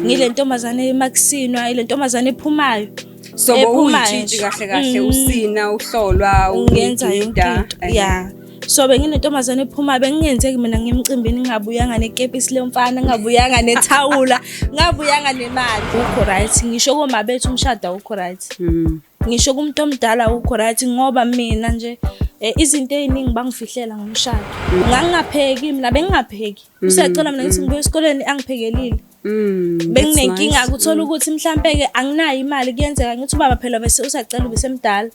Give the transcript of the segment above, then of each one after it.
Ngile ntombazane emakusinwa, ile ntombazane ephumayo. So Ephumayo bowuyitshitshi nje. kahle kahle, usina, uhlolwa, Ngenza yonke ugida. into. Yeah. So benginentombazane ephuma, bengingenzeki mina ngimcimbini ngingabuyanga nekepisi lomfana, ngingabuyanga nethawula, ngingabuyanga nemali. Ukho right, ngisho koma bethu umshado awukho right. Ngisho kumuntu omdala awukho right, ngoba mina nje izinto ey'ningi bangifihlela ngomshado. Ngangingapheki mina, bengingapheki. Usiyacela mina ngithi ngibuya esikoleni angiphekelile. That's Benginenkinga nice. Ukuthola ukuthi mhlampe-ke anginayo imali, kuyenzeka ngithi ubaba phela bese usacela, ubesemdala.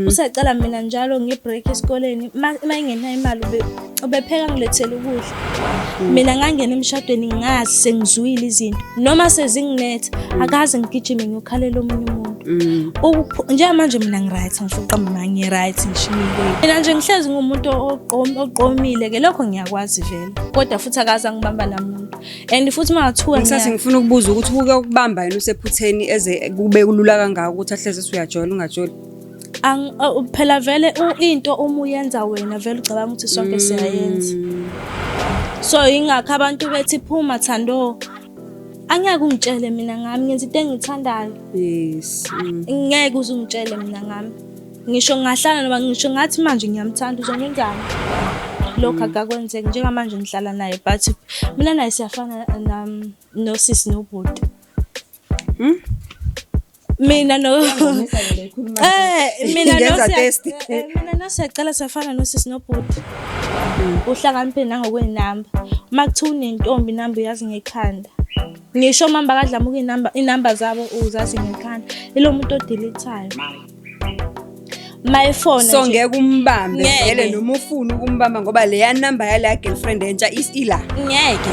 Usacela mina njalo nge-break esikoleni, ma ingenayo imali ubepheka angilethele ukudla. Mina ngangena emshadweni ngazi sengizwile izinto, noma sezinginetha akaze ngigijime ngiyokhalela omunye umuntu. Njengamanje mina ngi-right, angifuni ukuqamba amanga, ngi-right nje, ngiyile. Mina nje ngihlezi ngumuntu oqomile-ke, lokho ngiyakwazi vele, kodwa futhi akaze angibamba namuntu. And futhi uma ngathiwa Ngisathi ngifuna ukubuza ukuthi uke ukubamba yini usephutheni eze kube kulula kangaka ukuthi ahleze usuyajola ungajoli? Phela vele into uma uyenza wena vele ucabanga ukuthi sonke siyayenza. So ingakho abantu bethi phuma Thando, angeke ungitshele mina ngami, ngenza into engiyithandayo. Yes. Ngeke uze ungitshele mina ngami. Ngisho ngingahlala noma ngisho ngathi manje ngiyamthanda, uzongenzani? Lokho akakwenzeki. Njengamanje ngihlala naye, but mina naye siyafana nosisi nobhuti. Mina no mina no Ngenza siya- test. Mina no siyacela siyafana nosisi nobhuti. Uhlakaniphe nangokwey'namba. Uma kuthiwa unentombi inamba uyazi ngekhanda. Ngisho mamba kadlamuka inamba, inamba zabo uzazi ngekhanda. Ilo muntu odelete-ayo. Mayefona So nje. ngeke umbambe Ngeke. vele noma ufuna ukumbamba ngoba leya number yaleya girlfriend entsha ila. Ngeke.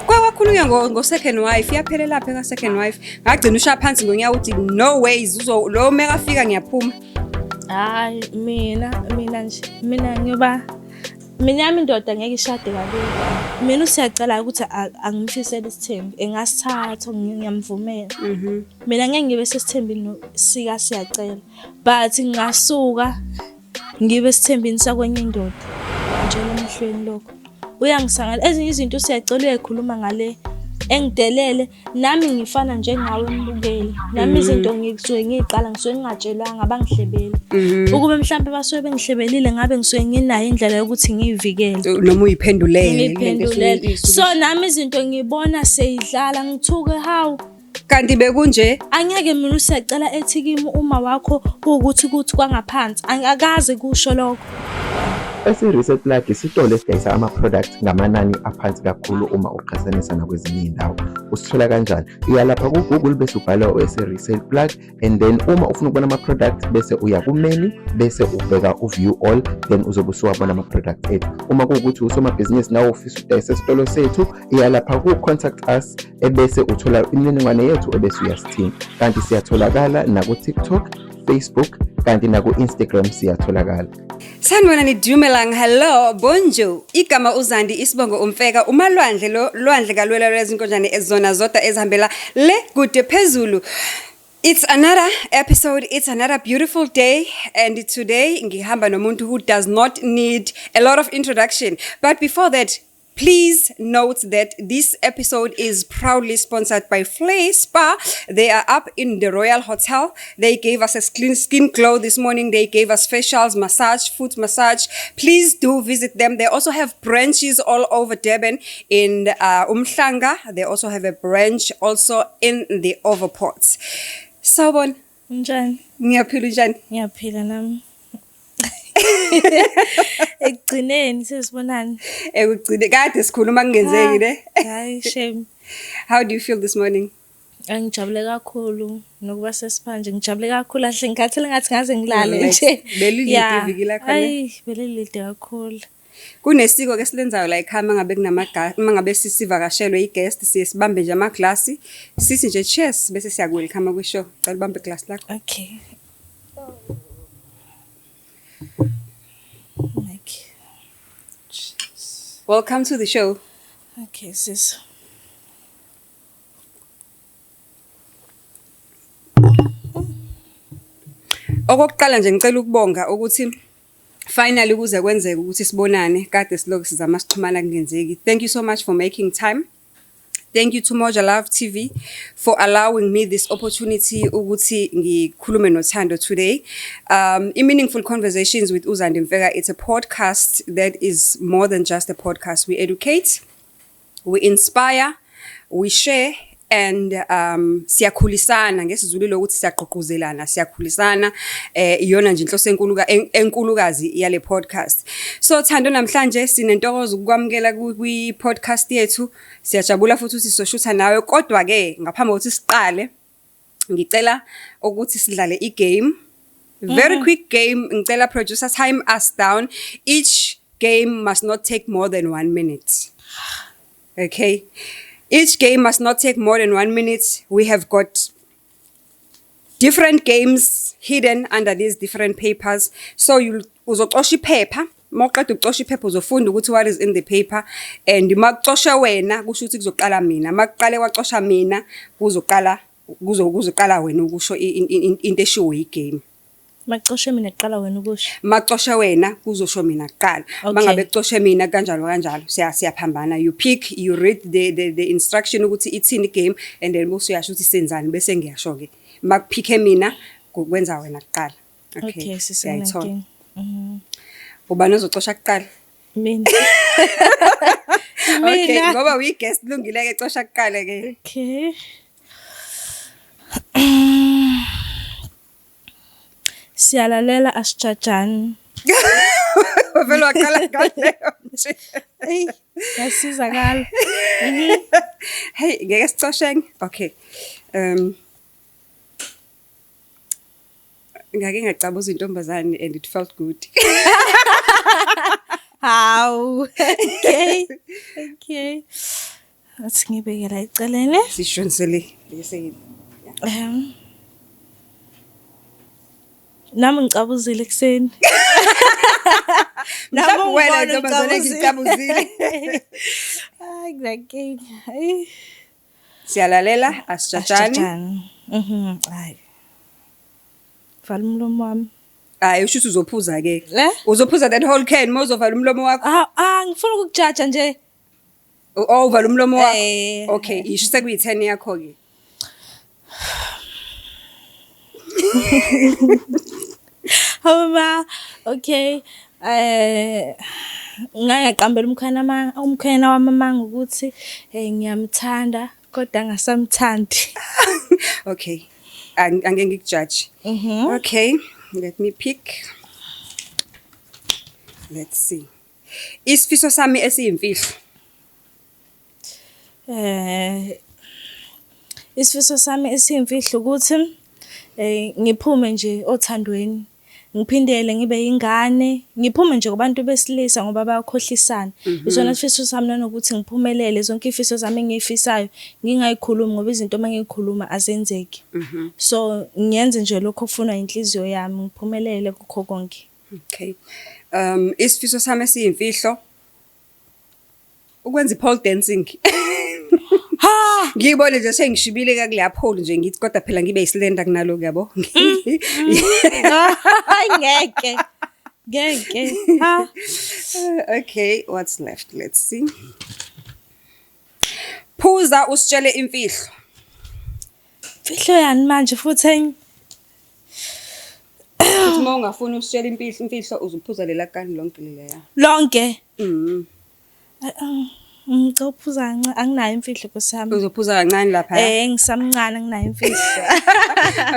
Kwakhulunywa ngo second wife, iyaphelela lapha ka second wife. Ngagcina ushaya phansi ngonyawo uthi no ways, uzo lo mekafika ngiyaphuma. Hayi mina nje, mina ngiyoba mina yami indoda ngeke ishade kalula. Mina usiyacela ukuthi angimfisele isithembu, engasithatha ngiyamvumela. Mina ngeke ngibe sesithembini sika siyacela, but ngingasuka ngibe esithembini sakwenye indoda. Ngitshela emehlweni lokho. Uyangisangala ezinye izinto usiyacela uyayikhuluma ngale engidelele, nami ngifana njengawe mbukeli. Nami izinto ngisuke ngiyiqala, ngisuke ngingatshelwanga, bangihlebeli. Ukube mhlampe basuke bengihlebelile ngabe ngisuke nginayo indlela yokuthi ngiyivikele. Noma uyiphendulele. Ngiyiphendulele. So nami izinto ngibona seyidlala, ngithuke hawu. Kanti bekunje? Angeke mina usiyacela ethi kimi uma wakho kuwukuthi kuthi kwangaphansi, akaze kusho lokho. Esi-Reset Plug isitolo esidayisa ama-products ngamanani aphansi kakhulu uma uqhathanisa nakwezinye iy'ndawo. Usithola kanjani? Uya lapha ku-Google bese ubhala u-Reset Plug, and then uma ufuna ukubona ama-products bese uya ku-menu bese ubheka u-view all, then uzobe usuwabona ama-products ethu. Uma kuwukuthi usomabhizinisi nawe ufisa ukudayisa esitolo sethu, iya lapha ku-contact us ebese uthola imininingwane yethu ebese uyasithinta. Kanti siyatholakala naku-TikTok, Facebook, kanti naku-Instagram siyatholakala. Sanibonani, dumelang, hello, bonjour. Igama uZandi, isibongo uMfeka, umalwandle lo lwandle kalwela lwezinkonjane ezona zodwa ezihambela le kude phezulu. It's another episode, it's another beautiful day, and today ngihamba nomuntu who does not need a lot of introduction. But before that, please note that this episode is proudly sponsored by Flay Spa. They are up in the Royal Hotel. They gave us a skin glow this morning. They gave us facials, massage, foot massage. Please do visit them. They also have branches all over Durban in Umhlanga. They also have a branch also in the Overports. Sawubona. Unjani? Ngiyaphila, unjani? Ngiyaphila nami. Ekugcineni sesibonani. Ekugcine kade sikhuluma kungenzeki ne. Hayi shame. How do you feel this morning? Angijabule kakhulu nokuba sesipha nje, ngijabule kakhulu ahle ngikhathele ngathi ngaze ngilale Relax. nje. Belilide iviki lakho ne? Ayi belilide kakhulu. Kunesiko ke silenzayo la ekhaya mangabe kunamaga mangabe sisivakashelwe i-guest, siye sibambe nje amaglasi sithi nje cheers bese siyaku-welcome kwi-show. Cela ubambe iglasi lakho. Okay. Like. Cheers. Welcome to the show. Okay sis. Okokuqala nje ngicela ukubonga ukuthi finally kuze kwenzeke ukuthi sibonane, kade silokhu sizama sixhumana kungenzeki. Thank you so much for making time. Thank you to Moja Love TV for allowing me this opportunity ukuthi ngikhulume noThando today. I-Meaningful Conversations with Uzandi Mfeka, it's a podcast that is more than just a podcast. We educate, we inspire, we share and siyakhulisana ngesiZulu lokuthi siyagqugquzelana siyakhulisana iyona nje inhloso enkulu enkulukazi yale podcast. So Thando, namhlanje sinentokozo ukukwamukela kwi podcast yethu. Siyajabula futhi ukuthi sizoshutha nawe, kodwa ke ngaphambi kokuthi siqale ngicela ukuthi sidlale i-game. Very quick game. Ngicela producer time us down. Each game must not take more than 1 minute. Okay. Each game must not take more than 1 minute. We have got different games hidden under these different papers. So you uzocosha iphepha, mawuqeda ukucosha iphepha uzofunda ukuthi what is in the paper, and makucosha wena kusho ukuthi kuzoqala mina, makuqale kwacosha mina kuzoqala kuzoqala wena ukusho into eshiwo igame. Macoshe mina kuqala wena ukusho. Macoshe wena kuzosho mina kuqala. Mangabe kucoshe mina kanjalo kanjalo siyaphambana. You pick, you read the instruction ukuthi ithini game, and then bese uyasho ukuthi senzani, bese ngiyasho ke. Makuphikhe mina kwenza wena kuqala. Okay, sisiyayithola. Ubani ozocosha kuqala? Mina. Okay, ngoba uyi guest lungile ke, cosha kuqala ke. Okay. Siyalalela asijajani. Vele waqala ngaleyo nje. Ey, yasizakala. Hey, ngeke sicoshenge. Okay. Ngake ngacabuza intombazane and it felt good. Hawu. Okay. Okay. Athi ngibeke la eceleni. Sishonisele bese. Nami ngicabuzile ekuseni. Nami wena ntombazane ngicabuzile. Hayi nginenkinga. Hayi. Siyalalela asijajani. Hayi. Vala umlomo wami. Hayi usho ukuthi uzophuza ke. Uzophuza that whole can mawuzovala umlomo wakho. Ah, ngifuna ukukujaja nje. Oh, uvala umlomo wakho. Okay, isho sekuyi-10 yakho ke. Hawu okay. Ngangaqambela umkhwena wami amanga ukuthi ngiyamthanda kodwa angasamthandi. Okay. Angeke ngikujaji. Okay, let me pick. Let's see. Isifiso sami esiyimfihlo. Isifiso sami esiyimfihlo ukuthi ngiphume nje othandweni, ngiphindele ngibe ingane, ngiphume nje kubantu besilisa ngoba bayakhohlisana. Isona sifiso sami nanokuthi ngiphumelele zonke ifiso zami engiyifisayo ngingayikhulumi ngoba izinto mangiyikhuluma azenzeki. So ngiyenze nje lokho okufunwa inhliziyo yami, ngiphumelele kukho konke. Okay. Isifiso sami esiyimfihlo ukwenza i-pole dancing. Ha! Ngiyibone nje sengishibile ka kuleya pole nje ngithi kodwa phela ngibe islender kunaloku yabo. Hayi ngeke. Ngeke. Ha. Okay, what's left? Let's see. Phuza usitshele imfihlo. Mfihlo yani manje futhi enye. Futhi uma ungafuni usitshele imfihlo uzophuza lela kani lonke leleya. Lonke. Ngicela ukuphuza kancane, anginayo imfihlo Nkosi yami. Uzophuza kancane lapha. Ngisamncane anginayo imfihlo.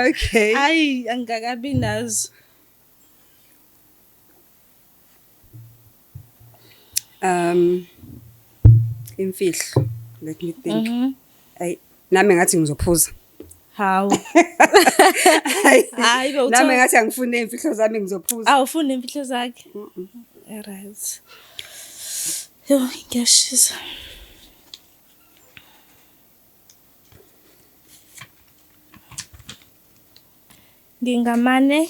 Okay. Hayi angikakabi nazo. Imfihlo. Let me think. Ay, nami ngathi ngizophuza. Hawu. Hayi bo, Nami ngathi angifuni imfihlo zami ngizophuza. Awufuni imfihlo zakhe? Alright. Yo, ngiyashisa. Ngingamane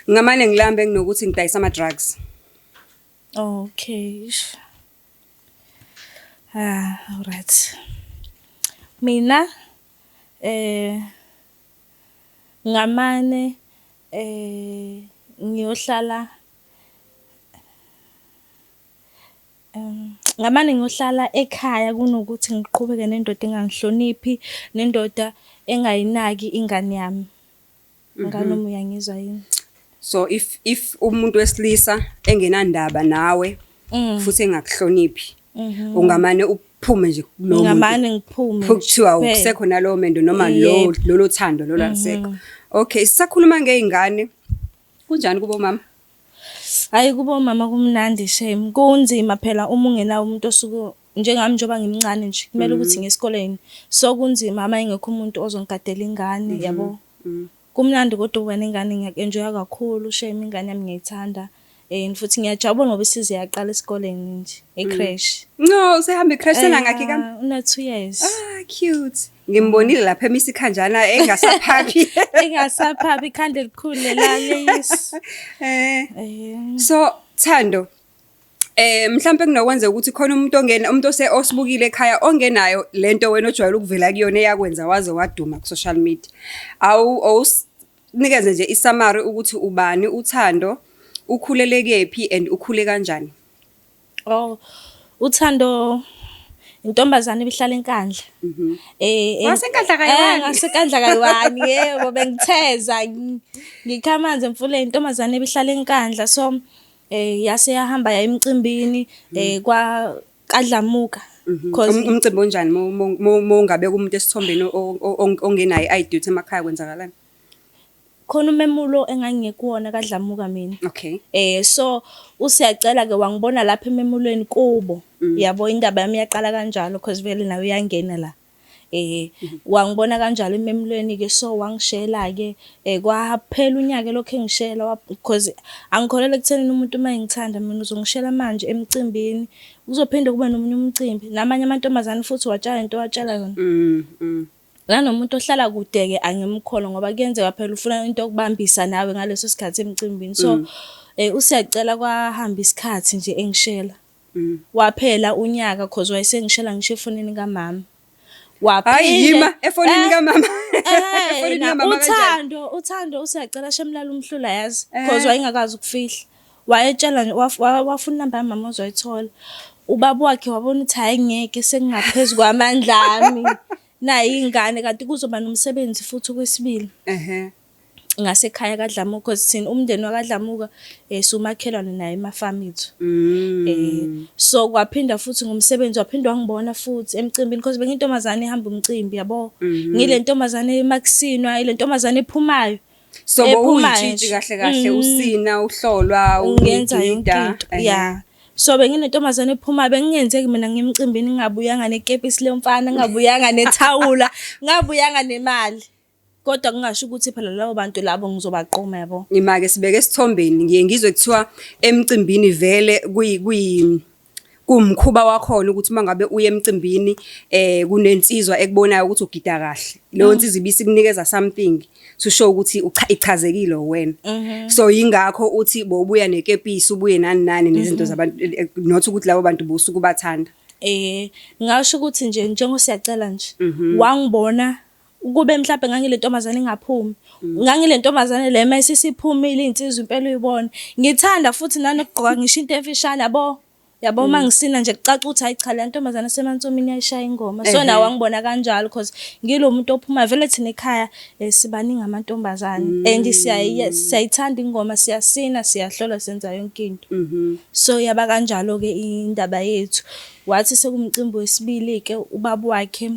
ngilambe nginokuthi ngidayisa ama drugs. Okay. Ah, alright. Mina ngamane ngiyohlala Ngamane ngiyohlala ekhaya kunokuthi ngiqhubeke nendoda engangihloniphi, nendoda engayinaki ingane yami. Ngani noma uyangizwa yini? So if umuntu wesilisa engenandaba nawe futhi engakuhloniphi, ungamane uphume nje kulowo muntu. Ngamane ngiphume nje Kuthiwa kuphela. ukusekho nalowo mendo noma lo lolo thando lolo alisekho. Okay, sisakhuluma ngey'ngane. Kunjani kubo mama? Hhayi, kubo mama kumnandi shame. Kunzima phela uma ungenawo umuntu osuke njengami, njengoba ngimncane nje, kumele ukuthi ngiye esikoleni. So kunzima uma engekho umuntu ozongigadela ingane, yabo. Kumnandi kodwa ukuba nengane, ngiyaku-enjoy-a kakhulu shame, ingane yami ngiyayithanda. And futhi ngiyajabula ngoba isize yaqala esikoleni nje, e-creche. No, usehamba i-creche, senangakhi kam? Una 2 years. Ah, cute. Ngimbonile lapha emisa ikhanjana engasaphaphi. Engasaphaphi, ikhanda elikhulu lelalisi. So Thando, mhlambe kunokwenzeka ukuthi khona umuntu ongena, umuntu ose osibukile ekhaya ongenayo lento wena ojwayele ukuvela kuyona eyakwenza waze waduma ku social media. Awu, awusinikeze nje i-summary ukuthi ubani uThando, ukhulele kephi and ukhule kanjani? Oh, uThando intombazane ebihlala eNkandla. WaseNkandla kayiwani? Ngasenkandla kayiwani, yebo, bengitheza ngikha amanzi emfuleni, intombazane ebihlala eNkandla. So yase yahamba ya emcimbini kwa kaDlamuka. Cause Umcimbi onjani? Mongabeka umuntu esithombeni ongenayo i-idea ukuthi emakhaya kwenzakalani? Khona umemulo engangikuwona kaDlamuka mina. So uSiyacela ke wangibona lapha ememulweni kubo. Yabo, indaba yami yaqala kanjalo because vele nawe uyangena la. Wangibona kanjalo ememulweni ke, so wangishela ke, kwaphela unyaka lokho engishela, because angikholelwa ekuthenini umuntu uma engithanda mina uzongishela manje emcimbini, kuzophinde kube nomunye umcimbi namanye amantombazane futhi watshela into watshela yona. Nanomuntu ohlala kude-ke angimkholwa, ngoba kuyenzeka phela ufuna into yokubambisa nawe ngaleso sikhathi emcimbini. So uSiyacela kwahamba isikhathi nje engishela. Waphela unyaka, cause wayesengishela ngisho efonini kamama. Hayi, yima efonini kamama. Efonini kamama kanjani? Uthando uSiyacela shemlala umhlula, yazi, cause wayengakazi ukufihla. Wayetshela nje, wafuna inamba yamama uzoyithola. Ubaba wakhe wabona ukuthi hhayi, ngeke, sekungaphezu kwamandla ami. Nayi ingane, kanti kuzoba nomsebenzi futhi okwesibili. Ngasekhaya kaDlamuka, cause thina umndeni wakaDlamuka siwumakhelwane naye emafamu ethu. So kwaphinda futhi ngomsebenzi, waphinda wangibona futhi emcimbini, because bengiyintombazane ehamba umcimbi, yabo. Ngile ntombazane emakusinwa, ile ntombazane ephumayo. So Ephumayo bowuyitshitshi nje. kahle kahle, usina, uhlolwa, Ngenza yonke ugida. into. Yeah. So benginentombazane ephumayo, bengingenzeki mina ngimcimbini ngingabuyanga nekepisi lomfana, ngingabuyanga nethawula, ngingabuyanga nemali. Kodwa kungasho ukuthi phela labo bantu labo ngizobaqoma, yabo. Ngima-ke sibeke esithombeni, ngiye ngizwe kuthiwa emcimbini vele kuyi kuwumkhuba wakhona ukuthi uma ngabe uye emcimbini kunensizwa ekubonayo ukuthi ugida kahle. Leyo nsizwa ibisikunikeza something to show ukuthi ichazekile wena. So yingakho uthi bowubuya nekepisi, ubuye nani nani nezinto zabantu, not ukuthi labo bantu bosuke ubathanda. Ngasho ukuthi nje njengoSiyacela nje wangibona, kube mhlawumbe ngangile ntombazane engaphumi. Ngangile ntombazane le mayisisiphumile insizwa impela uyibona. Ngithanda futhi nanokugqoka ngisho into emfishane, yabo. Yabo, uma ngisina nje kucaca ukuthi hayi cha, le ntombazane esemansomini iyayishaya ingoma. So nawe wangibona kanjalo because ngilo muntu ophumayo vele. Thina ekhaya sibaningi amantombazane and siyayithanda ingoma, siyasina, siyahlola, senza yonke into. So yaba kanjalo ke indaba yethu. Wathi sekumcimbi wesibili ke, ubaba wakhe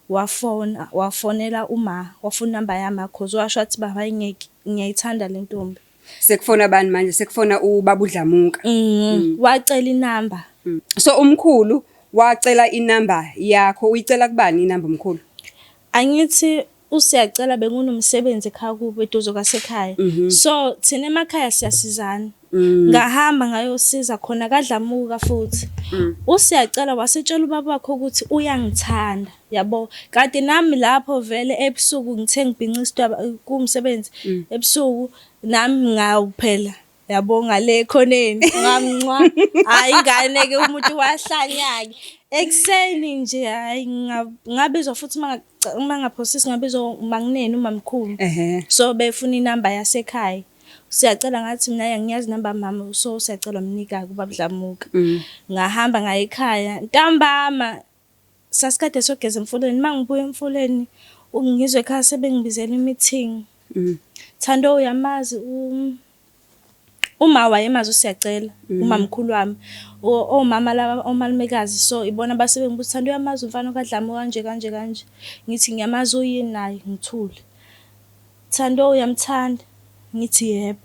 wafona, wafonela uma, wafuna inamba yami, cause washo wathi, "Baba, ngeke, ngiyayithanda le ntombi." Sekufona bani manje? Sekufona ubaba uDlamuka. Wacela inamba. So umkhulu wacela inamba yakho, uyicela kubani inamba umkhulu? Angithi uSiyacela bengunomsebenzi ekhaya kubo eduze kwasekhaya. So thina emakhaya siyasizana. Ngahamba ngayosiza khona kaDlamuka futhi. USiyacela wasetshela ubaba wakhe ukuthi uyangithanda, yabo. Kanti nami lapho vele ebusuku ngithe ngibhinca isitwaba kumsebenzi ebusuku, nami ngawu phela, yabo, ngale ekhoneni ngamncwa. Hayi, ingane ke, umuntu wahlanya ke ekuseni nje. Hayi, ngabizwa futhi, mangaphosisi ngabizwa uMangineni, umamkhulu. So befuna inamba yasekhaya. Siyacela ngathi mina angiyazi namba mama, so siyacela mnika ubaba Dlamuka. Ngahamba ngaya ekhaya ntambama, sasikade siyogeza emfuleni. Uma ngibuya emfuleni, ngizwe ekhaya sebengibizela i-meeting. Thando, uyamazi uma wayemazi uSiyacela, umamkhulu wami, omama laba, omalumekazi, so ibona base bengibuza, Thando, uyamazi umfana kaDlamuka kanje kanje kanje? Ngithi ngiyamazi, uyini naye? Ngithule. Thando, uyamthanda? Ngithi yebo.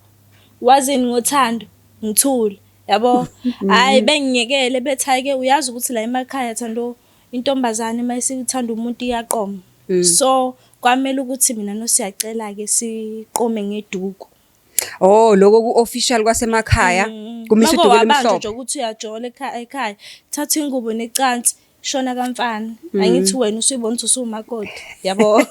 Wazini ngothando? Ngithule, yabo. Hhayi, bengiyekele bethi hhayi-ke, uyazi ukuthi la emakhaya, Thando, intombazane uma isithanda umuntu iyaqoma. So kwamele ukuthi mina noSiyacela-ke siqome ngeduku. Oh, lokho ku-official kwasemakhaya, kumisa Mako uduku wabanjwa elimhlophe. nje ukuthi uyajola ekhaya, thatha ingubo necansi, shona kamfana. Angithi wena usuyibona ukuthi usuwumakoti, yabo.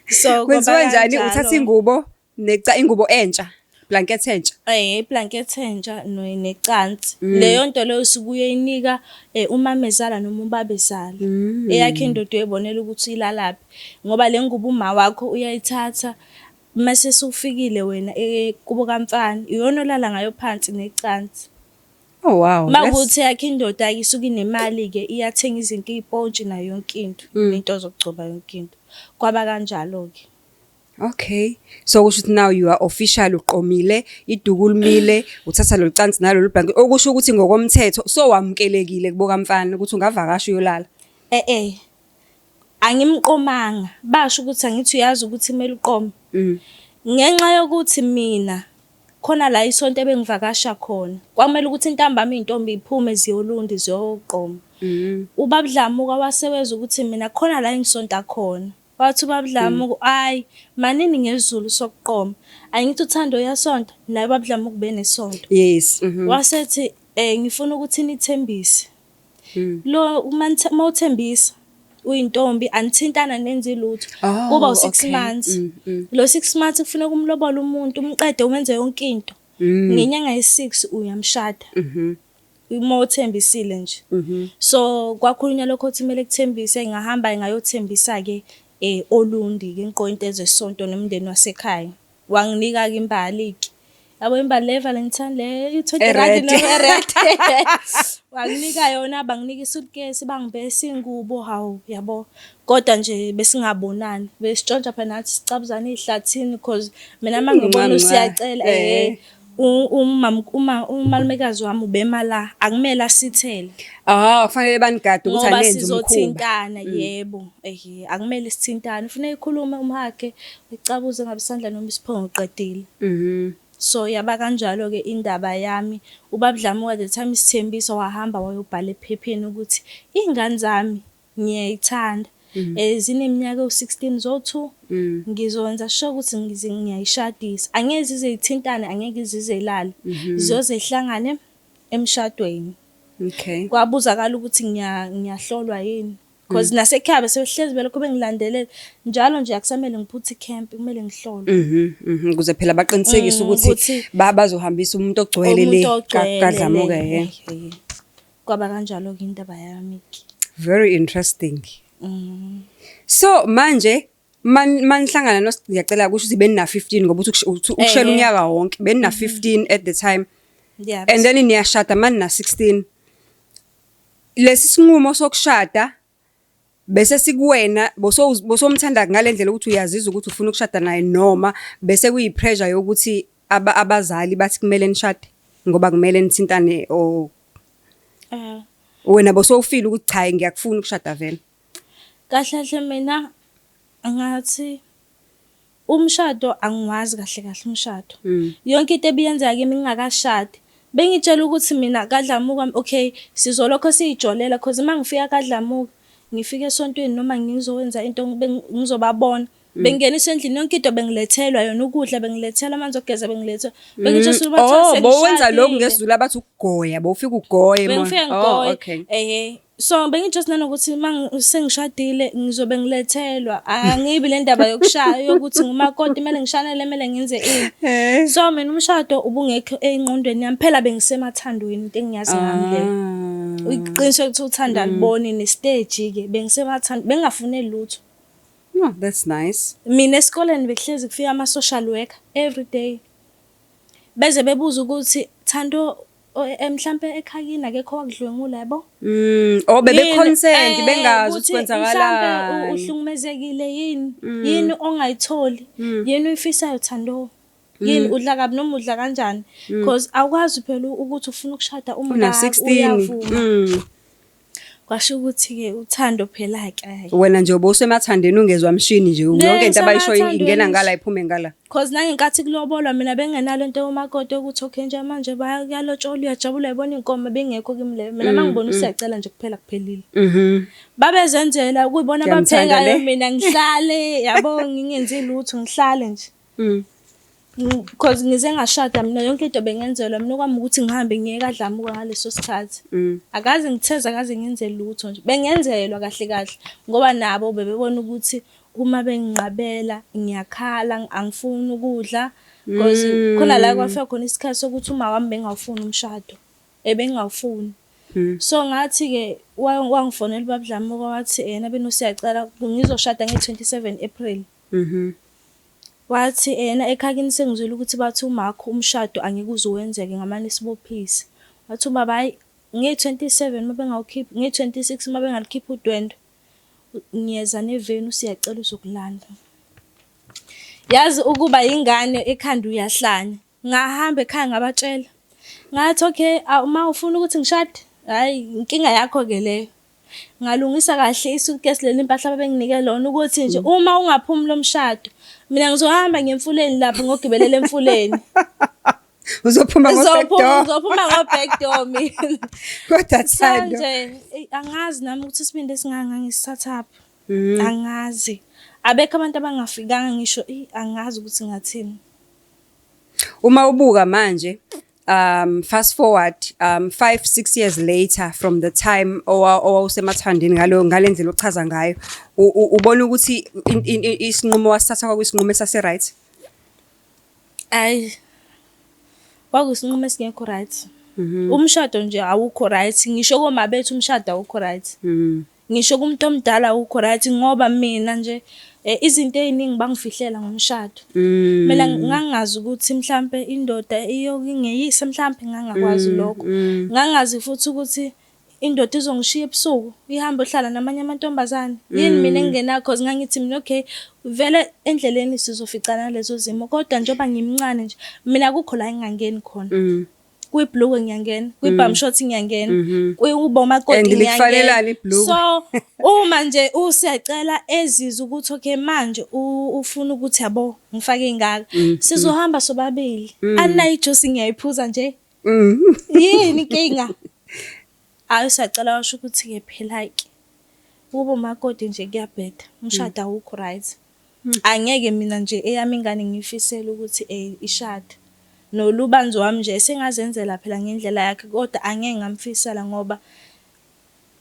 So Kwenziwa kwaba njani? kanjalo. Uthatha ingubo neca, ingubo entsha, blanket entsha. Iblanket entsha necansi. Leyo nto leyo usuke uyoyinika umamezala noma ubabezala. Eyakhe indoda uyayibonela ukuthi ilalaphi, ngoba le ngubo uma wakho uyayithatha mase sufikile wena kubo kamfana, iyona olala ngayo phansi necansi. Oh wow. Makuthi yakhe indoda isuke inemali-ke, iyathenga izinto, iy'pontshi nayo yonke into, nento zokugcoba yonke into. Kwaba kanjalo-ke. Okay. So kusho ukuthi now you are official, uqomile, iduku limile, uthatha lolu cansi nalolu blanket. Okusho ukuthi ngokomthetho so wamukelekile kubo kamfana ukuthi ungavakasha uyolala. Eh eh. Angimqomanga. Basho ukuthi angithi uyazi ukuthi kumele uqome. Ngenxa yokuthi mina khona la isonto ebengivakasha khona, kwakumele ukuthi ntambama iy'ntombi iy'phume ziyolundi ziyoqoma. Ubaba Dlamuka waseweza ukuthi mina khona la engisonta khona. Wathi ubaba Dlamuka, hhayi, manini ngesiZulu sokuqoma. Angithi uThando uyasonta, naye ubaba Dlamuka ubenesonto. Wasethi ngifuna ukuthi nithembise. Lo uma uthembisa uyintombi anithintana nenze lutho. Kuba u6 months. Lo 6 months kufuneka umlobole umuntu, umqede, umenze yonke into. Ngenyanga ye6 uyamshada. Uma uthembisile nje. So kwakhulunywa lokho ukuthi kumele kuthembise, ngahamba ngayothembisa ke Olundi ke ngiqoke into ezesonto nomndeni wasekhaya. Wanginika ke imbali ke. Yabo imbali le Valentine le i-20 rand E-red. noma e-red. Wanginika yona, banginika isuitcase, bangibesa ingubo, hawu yabo. Kodwa nje besingabonani. Besitshontsha phela nathi sicabuzana ey'hlathini cause mina mangibona Ncwa, ncwa. uSiyacela uma umalumekazi wami ubema la, akumele asithele. Ah, kufanele banigade ukuthi Ngoba anenze umkhuba. sizothintana, yebo. Ehhe, akumele sithintane. Ufuneka ikhulume umhakhe, ucabuze ngabe isandla noma isiphongo uqedile. So yaba kanjalo-ke indaba yami. Ubaba Dlamuka the time isithembiso wahamba wayobhala ephepheni ukuthi iy'ngane zami ngiyayithanda. Zineminyaka ewu-16 zo-2. Ngizokwenza sure ukuthi ngiyayishadisa. Angeke zize zithintane, angeke zize zilale. Ziyoze zihlangane emshadweni. Kwabuzakala ukuthi ngiyahlolwa yini. Because nasekhaya bese behlezi belokhu bengilandelela. Njalo nje akusamele ngiphuthe i-camp, kumele ngihlolwe. Ukuze phela baqinisekise ukuthi ukuthi bazohambisa umuntu ogcwele le umuntu ogcwele kaDlamuka le. eh. Kwaba kanjalo-ke indaba yami-ke. Very interesting. So manje manihlangana no ngiyacela kusho ukuthi benina 15 ngoba uthi ukushela unyaka wonke benina 15 at the time. And then niyashada manina 16. Lesi sinqumo sokushada bese sikuwena, bosomthanda ngalendlela ukuthi uyazizwa ukuthi ufuna ukushada naye, noma bese kuyi pressure yokuthi abazali bathi kumele nishade ngoba kumele nithintane, or wena bosowufila ukuthi cha, ngiyakufuna ukushada vele? Kahle kahle mina ngathi umshado angiwazi kahle kahle umshado. Yonke into ebiyenzeka kimi ngingakashadi, bengitshela ukuthi mina kaDlamuka, okay, sizolokho siyijolela, cause uma ngifika kaDlamuka, ngifika esontweni noma ngizowenza into, ngizobabona. Bengingeniswa endlini, yonke into bengilethelwa yona, ukudla bengilethelwa, amanzi okugeza bengilethelwa. Bengitshela ukuthi bathiwa Oh, bowenza lokhu sengishadile. ngesiZulu abathi ukugoya, bowufika ugoye mo. Bengifike Oh, ngigoye. okay. So bengi-just nanokuthi uma sengishadile ngizobe ngilethelwa, angibi le ndaba yokushaya yokuthi ngumakoti kumele ngishanele, kumele ngenze ini. So mina umshado ubungekho engqondweni yami, phela bengisemathandweni, into engiyazi ngami leyo. Iqiniso ukuthi uthando aliboni ne-stage-ke, bengisemathando, bengingafuneli lutho. Oh, that's nice. Mina esikoleni bekuhlezi kufika ama-social worker every day. Beze bebuza ukuthi, Thando, mhlampe ekhayini akekho owakudlwengula, yabo? Oh, bebe Yini, concerned bengazi ukuthi ukuthi mhlampe kwenzakalani. Uhlukumezekile yini? Yini ongayitholi? Yini uyifisayo, Thando? Yini, udla kabi noma udla kanjani? Because awukwazi phela ukuthi ufuna ukushada Una umngaka 16. uyavuma. Kwasho ukuthi-ke uthando phela-ke, hhayi. Wena nje ubowusemathandeni ungezwa mshini nje, yonke into abayishoyo Ngisemathandweni ingena nje. ngala iphume ngala. Cause nangenkathi kulobolwa mina bengenalo into yomakoti yokuthi okay nje manje bayalotsholwa, uyajabula, uyabona iy'nkomo, bengekho kimi leyo. Mina uma ngibona uSiyacela nje kuphela kuphelile. Babezenzela kuyibona Ngiyamthanda abaphekayo, le. mina ngihlale, yabo, ngingenzi lutho, ngihlale nje. Cause ngize ngashada mina yonke into bengenzelwa mina, okwami ukuthi ngihambe ngiye kaDlamuka ngaleso sikhathi. Akaze ngitheze, akaze ngenze lutho nje. Bengenzelwa kahle kahle ngoba nabo bebebona ukuthi uma benginqabela ngiyakhala, angifuni ukudla, cause khona la kwafika khona isikhathi sokuthi uma wami bengawufuni umshado. Ebengawufuni. So ngathi-ke wangifonela ubaba Dlamuka wathi yena benoSiyacela ngizoshada nge-27 April. Wathi yena ekhakini sengizwile ukuthi bathi umakho umshado angeke uze wenzeke ngamane sibophise. Wathi ubaba hhayi, nge-27 uma bengawukhiphi, nge-26 uma bengalikhiphi udwendwe, ngiyeza neveni, uSiyacela uzokulanda. Yazi ukuba yingane ekhanda uyahlanya. Ngahamba ekhaya ngabatshela. Ngathi okay, uma ufuna ukuthi ngishade, hhayi inkinga yakho-ke leyo. Ngalungisa kahle i-suitcase leli impahla ababenginike lona ukuthi nje uma ungaphumi lo mshado, mina ngizohamba ngiye emfuleni lapho ngogibelela emfuleni. Uzophuma ngo-back Ngizophuma door. Ngizophuma ngo-back door mina. Kodwa So Thando. nje angazi nami ukuthi isibindi esingaka ngangisithathaphi. Angazi. Abekho abantu abangafikanga ngisho, angazi ukuthi ngathini. Uma ubuka manje, fast forward 5 6 years later from the time owawusemathandeni ngalo ngalendlela ochaza ngayo, ubona ukuthi isinqumo wasithatha kwakuyisinqumo esase right? Ayi. Kwakuyisinqumo esingekho right. Umshado nje awukho right. Ngisho koma bethu umshado awukho right. Ngisho kumuntu omdala awukho right, ngoba mina nje izinto ey'ningi bangifihlela ngomshado. Mina ngangazi ukuthi mhlampe indoda iyokingeyisa, mhlampe ngangakwazi lokho. Ngangazi futhi ukuthi indoda izongishiya ebusuku ihambe ohlala namanye amantombazane. Yini mina engingenakho, cause ngangithi mina okay vele endleleni sizoficana nalezo zimo, kodwa njengoba ngimncane nje mina akukho la engingangeni khona. Kwibhulukwe ngiyangena, kwibum short ngiyangena, kwibomakoti And ngiyangena. Likufanelani ibhulukwe? So uma nje uSiyacela ezizwa ukuthi okay manje ufuna ukuthi yabo ngifake ingaka, sizohamba sobabili. Anayo ijuice ngiyayiphuza nje. Yini inkinga? Hayi, uSiyacela washo ukuthi-ke phela-ke ukuba umakoti nje kuyabheda, umshado awukho right. Angeke mina nje eyami ingane ngiyifisele ukuthi ishade. Nolubanzi wami nje esengazenzela phela ngendlela yakhe, kodwa angeke ngamfisela ngoba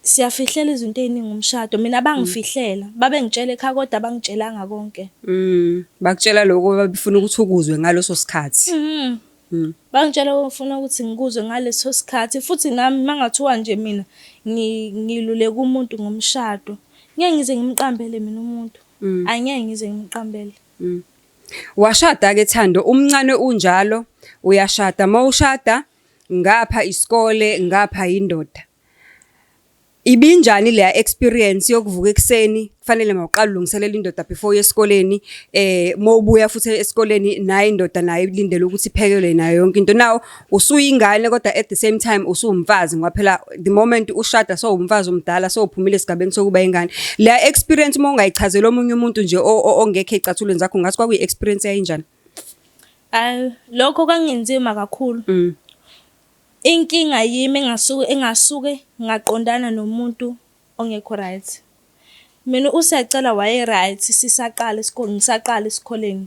siyafihlela izinto ey'ningi umshado. Mina bangifihlela, babengitshela ekhaya kodwa abangitshelanga konke. Bakutshela lokho babefuna ukuthi ukuzwe ngaleso sikhathi. Bangitshela bafuna ukuthi ngikuzwe ngaleso sikhathi, futhi nami uma ngathiwa nje mina ngiluleka umuntu ngomshado, ngeke ngize ngimqambele mina umuntu. Angeke ngize ngimqambele. Washada-ke Thando, umncane unjalo, uyashada. Mawushada ngapha isikole, ngapha indoda. Ibinjani leya experience yokuvuka ekuseni, kufanele mawuqale ulungiselela indoda before uye esikoleni, mawubuya futhi esikoleni nayo indoda nayo ilindele ukuthi iphekelwe nayo yonke into. Now usuyingane kodwa at the same time usuwumfazi, ngoba phela the moment ushada sowumfazi omdala, sowuphumile esigabeni sokuba ingane. Leya experience uma ungayichazela omunye umuntu nje ongekho ey'cathulweni zakho, ngathi kwakuyi experience eyayinjani? Ayi, lokho kwangenzima kakhulu. Inkinga yimi engasuke ngaqondana nomuntu ongekho right. Mina uSiyacela waye right sisaqala isikole, ngisaqala esikoleni.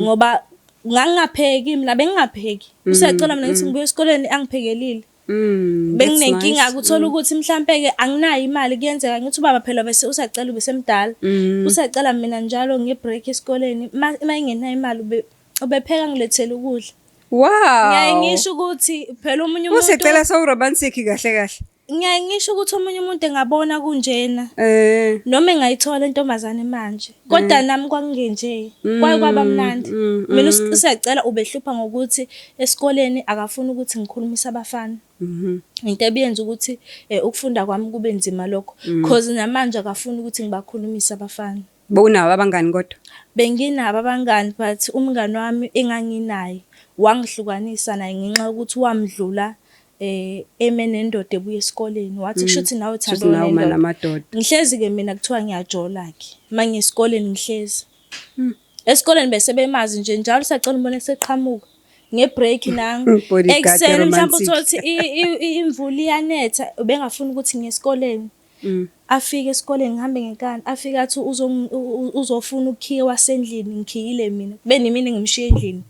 Ngoba ngangingapheki mina, bengingapheki. Usiyacela mina ngithi ngibuya esikoleni angiphekelile. That's Benginenkinga nice. ukuthola ukuthi mhlampe-ke anginayo imali, kuyenzeka ngithi ubaba phela bese uSiyacela ubesemdala. Usiyacela mina njalo nge-break esikoleni uma engenayo imali ubepheka ngilethele ukudla. Ngiyaye ngisho ukuthi phela omunye umuntu Usicela so romantic kahle kahle. Ngiyaye ngisho ukuthi omunye umuntu engabona kunjena. Eh. Noma engayithola intombazane manje. Kodwa nami kwakungenje. Kwaye kwaba mnandi. Mina usiyacela ubehlupha ngokuthi esikoleni akafuni ukuthi ngikhulumise abafana. Into ebiyenza ukuthi ukufunda kwami kube nzima lokho. Cause namanje akafuni ukuthi ngibakhulumise abafana. Bowunawo abangani kodwa? Benginabo abangani but umngani wami enganginaye wangihlukanisa naye ngenxa yokuthi wamdlula eme nendoda ebuya esikoleni wathi kushuthi nawe Kushuthi Thando nawe uma unendoda. namadoda. Ngihlezi-ke mina kuthiwa ngiyajola-ke uma ngiya esikoleni ngihlezi. Esikoleni bese bemazi nje njalo usacela umbone eseqhamuka nge-break nangu. Bodyguard Ekuseni mhlawumbe romantic. uthole ukuthi imvula iyanetha ubengafuni ukuthi ngiye esikoleni. Afike esikoleni ngihambe ngenkani, afike athi uzofuna ukhiye wasendlini ngikhiyile mina. Kube nimina ngimshiye endlini.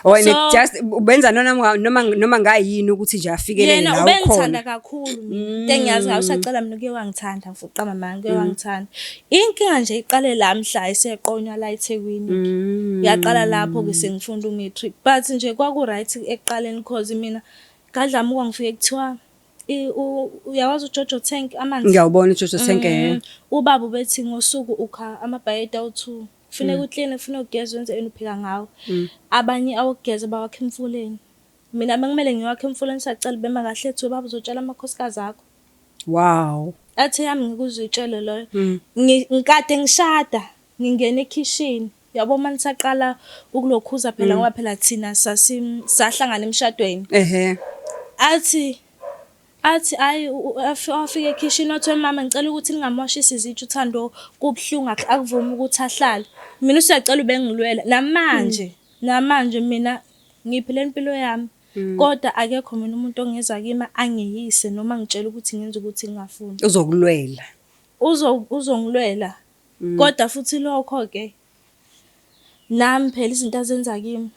Oh, and So- just ubenza noma ngayini ukuthi nje afikelele Yena la ubengithanda ukhona. kakhulu mina. Into engiyazi ngayo usacela mina uke wangithanda mfuqa mama uke wangithanda. Inkinga nje iqale la mhla eseqonywa la eThekwini. Yaqala lapho ke sengifunda u-matric. But nje kwaku right ekuqaleni cause mina ngadlamuka ngifike kuthiwa uyawazi uJojo Tank amanzi. Ngiyawubona uJojo Tank eh. Ubaba ubethi ngosuku ukha amabhakede awu-2. Kufuneka ukline, kufuneka ugeze wenze ini upheka ngawo. Abanye awokugeza bawakha emfuleni. Mina bekumele ngiwakhe emfuleni sacela bema kahle ethi baba uzotshela amakhosikazi akho. Wow. Athi yami ngikuzitshele loyo. Ngikade ngishada ngingena ekhishini. Yabo uma nisaqala ukulokhuza phela ngoba phela thina sahlangana emshadweni. Ehhe. Athi ayi wafika ekhishini wathi mama ngicela ukuthi ningamwashisi izitsha uThando kubuhlungu akuvumi ukuthi ahlale. Mina usiyacela ubengilwela namanje namanje mina ngiphila impilo yami. Kodwa akekho mina umuntu ongeza kimi angiyise noma ngitshela ukuthi ngenze ukuthi ngingafuni. Uzokulwela. Uzongilwela. Kodwa futhi lokho ke nami phela izinto azenza kimi.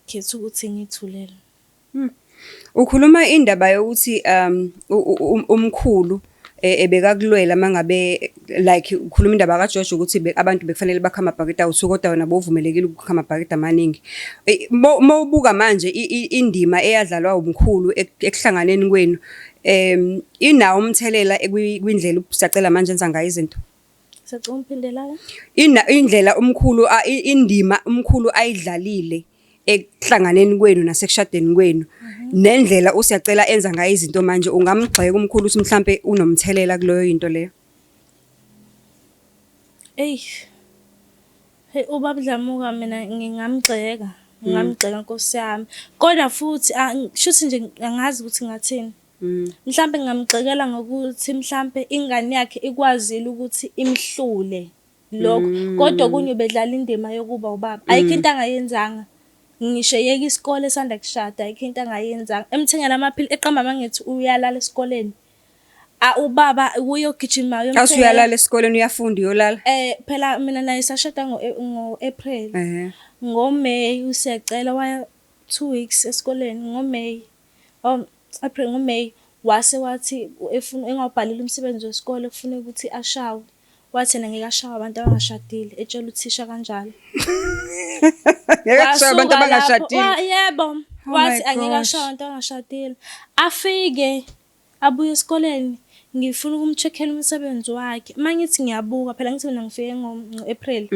Khetha ukuthi ngithulele. Ukhuluma indaba yokuthi umkhulu ebekakulwela mangabe like ukhuluma indaba kaJojo ukuthi abantu bekufanele bakhe amabhakede awu-2 kodwa wena bowuvumelekile ukukha amabhakede amaningi. Mawubuka manje indima eyadlalwa umkhulu ekuhlanganeni kwenu inawo umthelela kwindlela uSiyacela manje enza ngayo izinto? Siyacela umphindela ke? Indlela umkhulu indima umkhulu ayidlalile ekuhlanganeni kwenu nasekushadeni kwenu nendlela uSiyacela enza ngayo izinto manje, ungamgxeka umkhulu ukuthi mhlampe unomthelela kuleyo into leyo? Eyi. Hey ubaba Dlamuka mina ngingamgxeka, ngingamgxeka Nkosi yami. Kodwa futhi shuthi nje angazi ukuthi ngathini. Mhlampe ngingamgxekela ngokuthi mhlampe ingane yakhe ikwazile ukuthi imhlule lokho. Kodwa okunye ubedlala indima yokuba ubaba. Ayikho into angayenzanga. Ngisho eyeka isikole esanda kushada ayikho into angayenzanga. Emthengela amaphilisi eqamba mangithi uyalala esikoleni. Ubaba uyogijimayo Awuthi uyalala esikoleni uyafunda uyolala? Phela mina naye sashada ngo-April. NgoMay usiyacela waya 2 weeks esikoleni ngoMay. April ngoMay wase wathi efuna engawubhalile umsebenzi wesikole kufuneka ukuthi ashawe. Wathi yena ngeke ashawe abantu abangashadile etshela uthisha kanjalo. Ngeke ashawe abantu Wasuka lapho, abangashadile. Yebo, Oh wathi my angeke gosh. ashawe abantu abangashadile. Afike abuye esikoleni ngifuna ukumcheckela umsebenzi wakhe. Mangithi ngiyabuka phela ngithi mina ngifike ngo-April.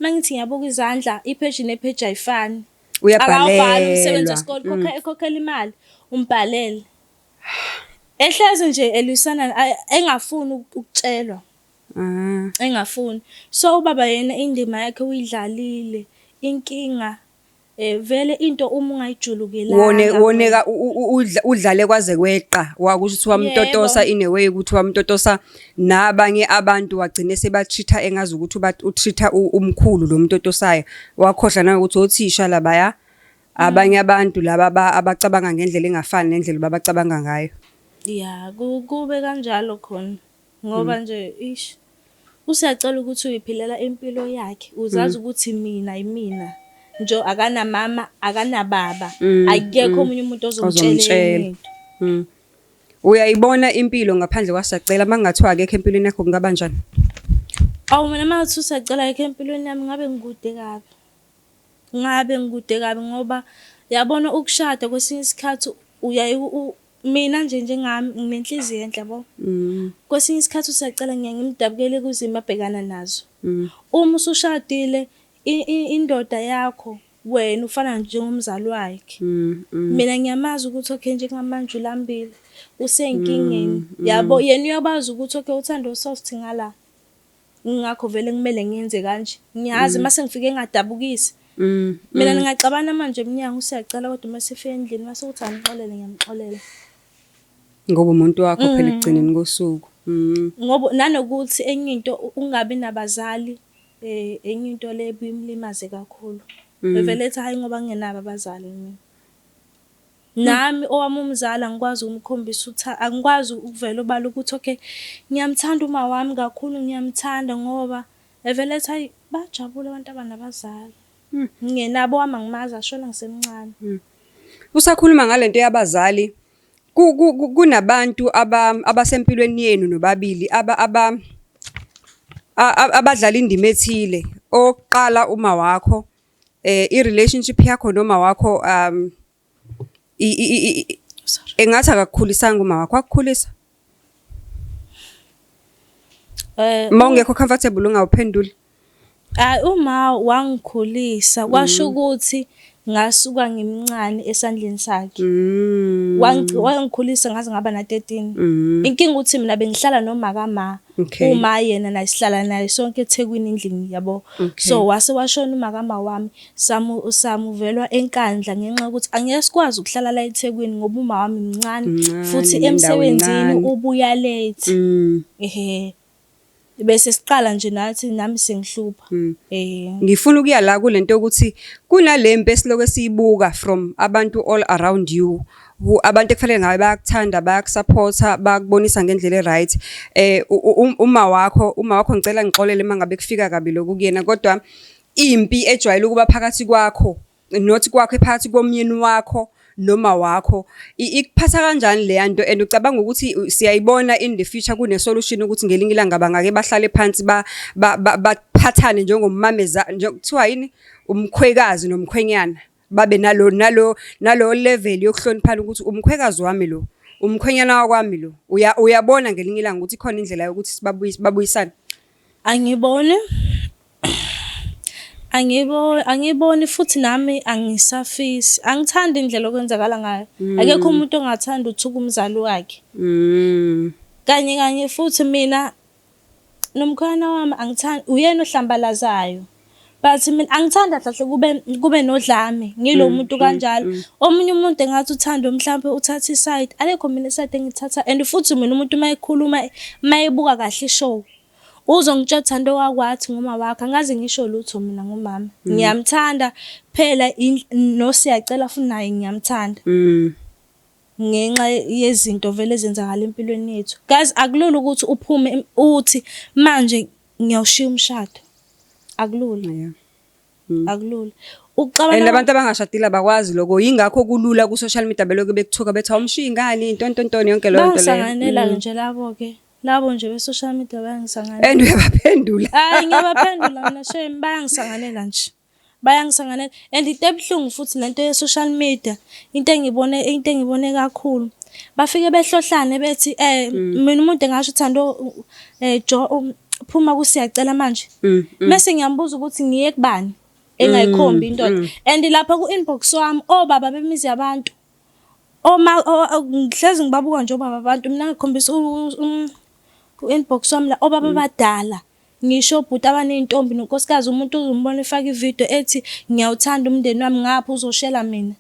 Mangithi ngiyabuka izandla ipage nepage ayifani. Akawubhali umsebenzi Uyabhalelwa. wesikole, ekhokhela imali, umbhalele. Ehlezi nje elwisana engafuni ukutshelwa. Engafuni. So ubaba yena indima yakhe uyidlalile. Inkinga vele into uma ungayijulukelanga. Woneka udlale kwaze kweqa wakusho ukuthi wamtotosa in a way ukuthi wamtotosa nabanye abantu wagcine seba-treat-a engazi ukuthi u-treat-a umkhulu lo mtotosayo, wakhohlwa nanokuthi othisha labaya abanye abantu laba abacabanga ngendlela engafani nendlela babacabanga ngayo. Ya, kube kanjalo khona ngoba nje ish usiyacela ukuthi uyiphilela impilo yakhe uzazi ukuthi mina yimina nje akanamama akanababa akekho omunye umuntu ozomtshela into. Uyayibona impilo ngaphandle kwaSiyacela makungathiwa akekho empilweni yakho kungaba njani? Awu mina makungathiwa uSiyacela akekho empilweni yami ngabe ngikude kabi. Ngabe ngikude kabi ngoba yabona ukushada kwesinye isikhathi Uyaye mina nje njengami nginenhliziyo enhle yabo. Kwesinye isikhathi usiyacela ngiye ngimdabukele kwizimo abhekana nazo. Uma usushadile indoda yakho wena ufana njengomzali wakhe. Mina ngiyamazi ukuthi okay njengamanje ulambile, usenkingeni. Yabo yena uyabazi ukuthi okay uthando soft ngala. Ingakho vele kumele ngiyenze kanje. Ngiyazi mase ngifike ngadabukisi. Mina ningaxabana manje emnyango usiyacela kodwa uma sifika endlini mase uthi angixolele ngiyamxolela. Ngoba umuntu wakho phela ekugcineni kosuku. Ngoba nanokuthi enye into ungabi nabazali enye into le ebimlimaze kakhulu. Bevele ethi hhayi ngoba ngingenabo abazali mina. Nami owami umzali angikwazi ukumkhombisa angikwazi ukuvela obala ukuthi okay ngiyamthanda uma wami kakhulu ngiyamthanda ngoba evele ethi hhayi bajabula abantu abanabazali. Ngingenabo owami angimazi ashona ngisemncane. Usakhuluma ngalento yabazali kunabantu abasempilweni yenu nobabili abadlala indima ethile. Okokuqala uma wakho i-relationship yakho noma wakho Sorry. Engathi akakukhulisanga uma wakho, wakukhulisa? Uma ungekho comfortable ungawuphenduli. Hhayi uma wangikhulisa kwasho ukuthi ngasuka ngimncane esandleni sakhe. Wangikhulisa ngaze ngaba na-13. Inkinga ukuthi mina bengihlala noma kama. Uma yena naye sihlala naye sonke eThekwini endlini yabo. So wase washona umakama wami samuvelwa eNkandla ngenxa yokuthi angeke sikwazi ukuhlala la eThekwini ngoba uma wami mncane futhi Nendawo emsebenzini incane. ubuya late. Ehhe. Bese siqala nje nathi nami sengihlupha. Ngifuna ukuya la kulento yokuthi kunale mpi esilokhu esiyibuka from abantu all around you who abantu ekufanele ngabe bayakuthanda, bayakusupporta, bakubonisa ngendlela e-right. Uma wakho ngicela ngixolele uma ngabe kufika kabi lokhu kuyena, kodwa impi ejwayele ukuba phakathi kwakho, not kwakho, phakathi komyeni wakho noma wakho, ikuphatha kanjani leya nto, and ucabanga ukuthi siyayibona in the future kune solution ukuthi ngelinye ilanga bangake bahlale phansi baphathane njengomameza nje, kuthiwa yini, umkhwekazi nomkhwenyana, babe nalo level yokuhloniphana ukuthi umkhwekazi wami lo, umkhwenyana wakwami lo? Uyabona ngelinye ilanga ukuthi ikhona indlela yokuthi babuyisane? Angiboni. Angiboni futhi nami angisafisi. Angithandi indlela okwenzakala ngayo. Akekho umuntu ongathanda uthuka umzali wakhe. Kanye kanye futhi mina nomkhwena wami angithandi, uyena ohlambalazayo. But mina angithandi kahle kube nodlame, ngilo muntu kanjalo. Omunye umuntu engathi uthando mhlampe uthatha i-side, alikho mina i-side engithatha, and futhi mina umuntu uma ekhuluma, uma ebuka kahle i-show, uzongitshela Thando wakwathi ngoma wakho, angaze ngisho lutho mina ngomama. Ngiyamthanda phela noSiyacela futhi naye ngiyamthanda. Ngenxa yezinto vele ezenzakala empilweni yethu. Guys, akulula ukuthi uphume uthi manje ngiyawushiya umshado. Akulula. Akulula. And Ukuxabana abantu abangashadile abakwazi lokho, yingakho kulula ku-social media belokhu bekuthuka bethi awumshiyi ingane, intontontoni yonke leyo nto leyo. Bangisanganela nje labo ke. Labo nje be-social media bayangisanganela. And uyabaphendula? Hayi, ngiyabaphendula mina shame, bayangisanganela nje. Bayangisanganela and into ebuhlungu futhi lento ye-social media, into engibone kakhulu. Bafike behlohlane bethi mina umuntu engasho Thando jo phuma kuSiyacela manje. Bese ngiyambuza ukuthi ngiye kubani engayikhombi indoda. And lapha ku-inbox wami obaba bemizi yabantu, oma ngihlezi ngibabuka nje obaba abantu, mina ngikhombisa ku-inbox wami la obaba abadala, ngisho obhuti abaney'ntombi nonkosikazi, umuntu uzombona efaka ividiyo ethi ngiyawuthanda umndeni wami, ngapha uzoshela mina.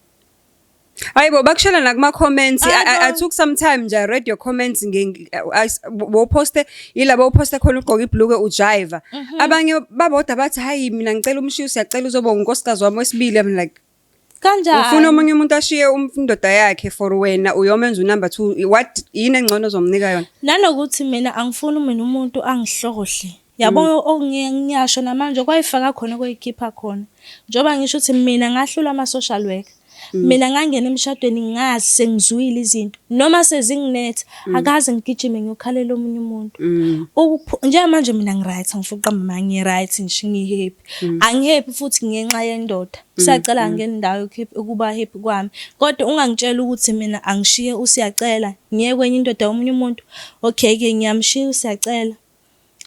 Hayibo, bakushela nakuma-comments. I Hayibo. took some time nje, I read your comments, bowuposte yilabo uposte khona ugqoke ibhulukwe ujiva. Abanye babodwa bathi hayi mina ngicela umshiye, siyacela uzoba unkosikazi wami wesibili. I'm like, Kanjani? Ufuna omunye umuntu ashiye indoda yakhe for wena, uyomenza unumber 2? What, yini engcono ozomnika yona? Nanokuthi mina angifuni mina umuntu angihlohle. Yabo, ngiyasho namanje kwayifaka khona koyikhipha khona. Njengoba ngisho ukuthi mina ngahlula ama-social worker. Mina ngangena emshadweni ngazi sengizwile izinto noma sezinginetha akaze ngigijime ngiyokhalela omunye umuntu. Njengamanje mina ngi-right, angifuni ukuqamba amanga, ngi-right nje ngi-happy. Angi-happy futhi ngenxa yendoda. Usiyacela angene indawo ukuba happy kwami. Kodwa ungangitshela ukuthi mina angishiye uSiyacela ngiye kwenye indoda yomunye umuntu. Okay-ke ngiyamshiya uSiyacela.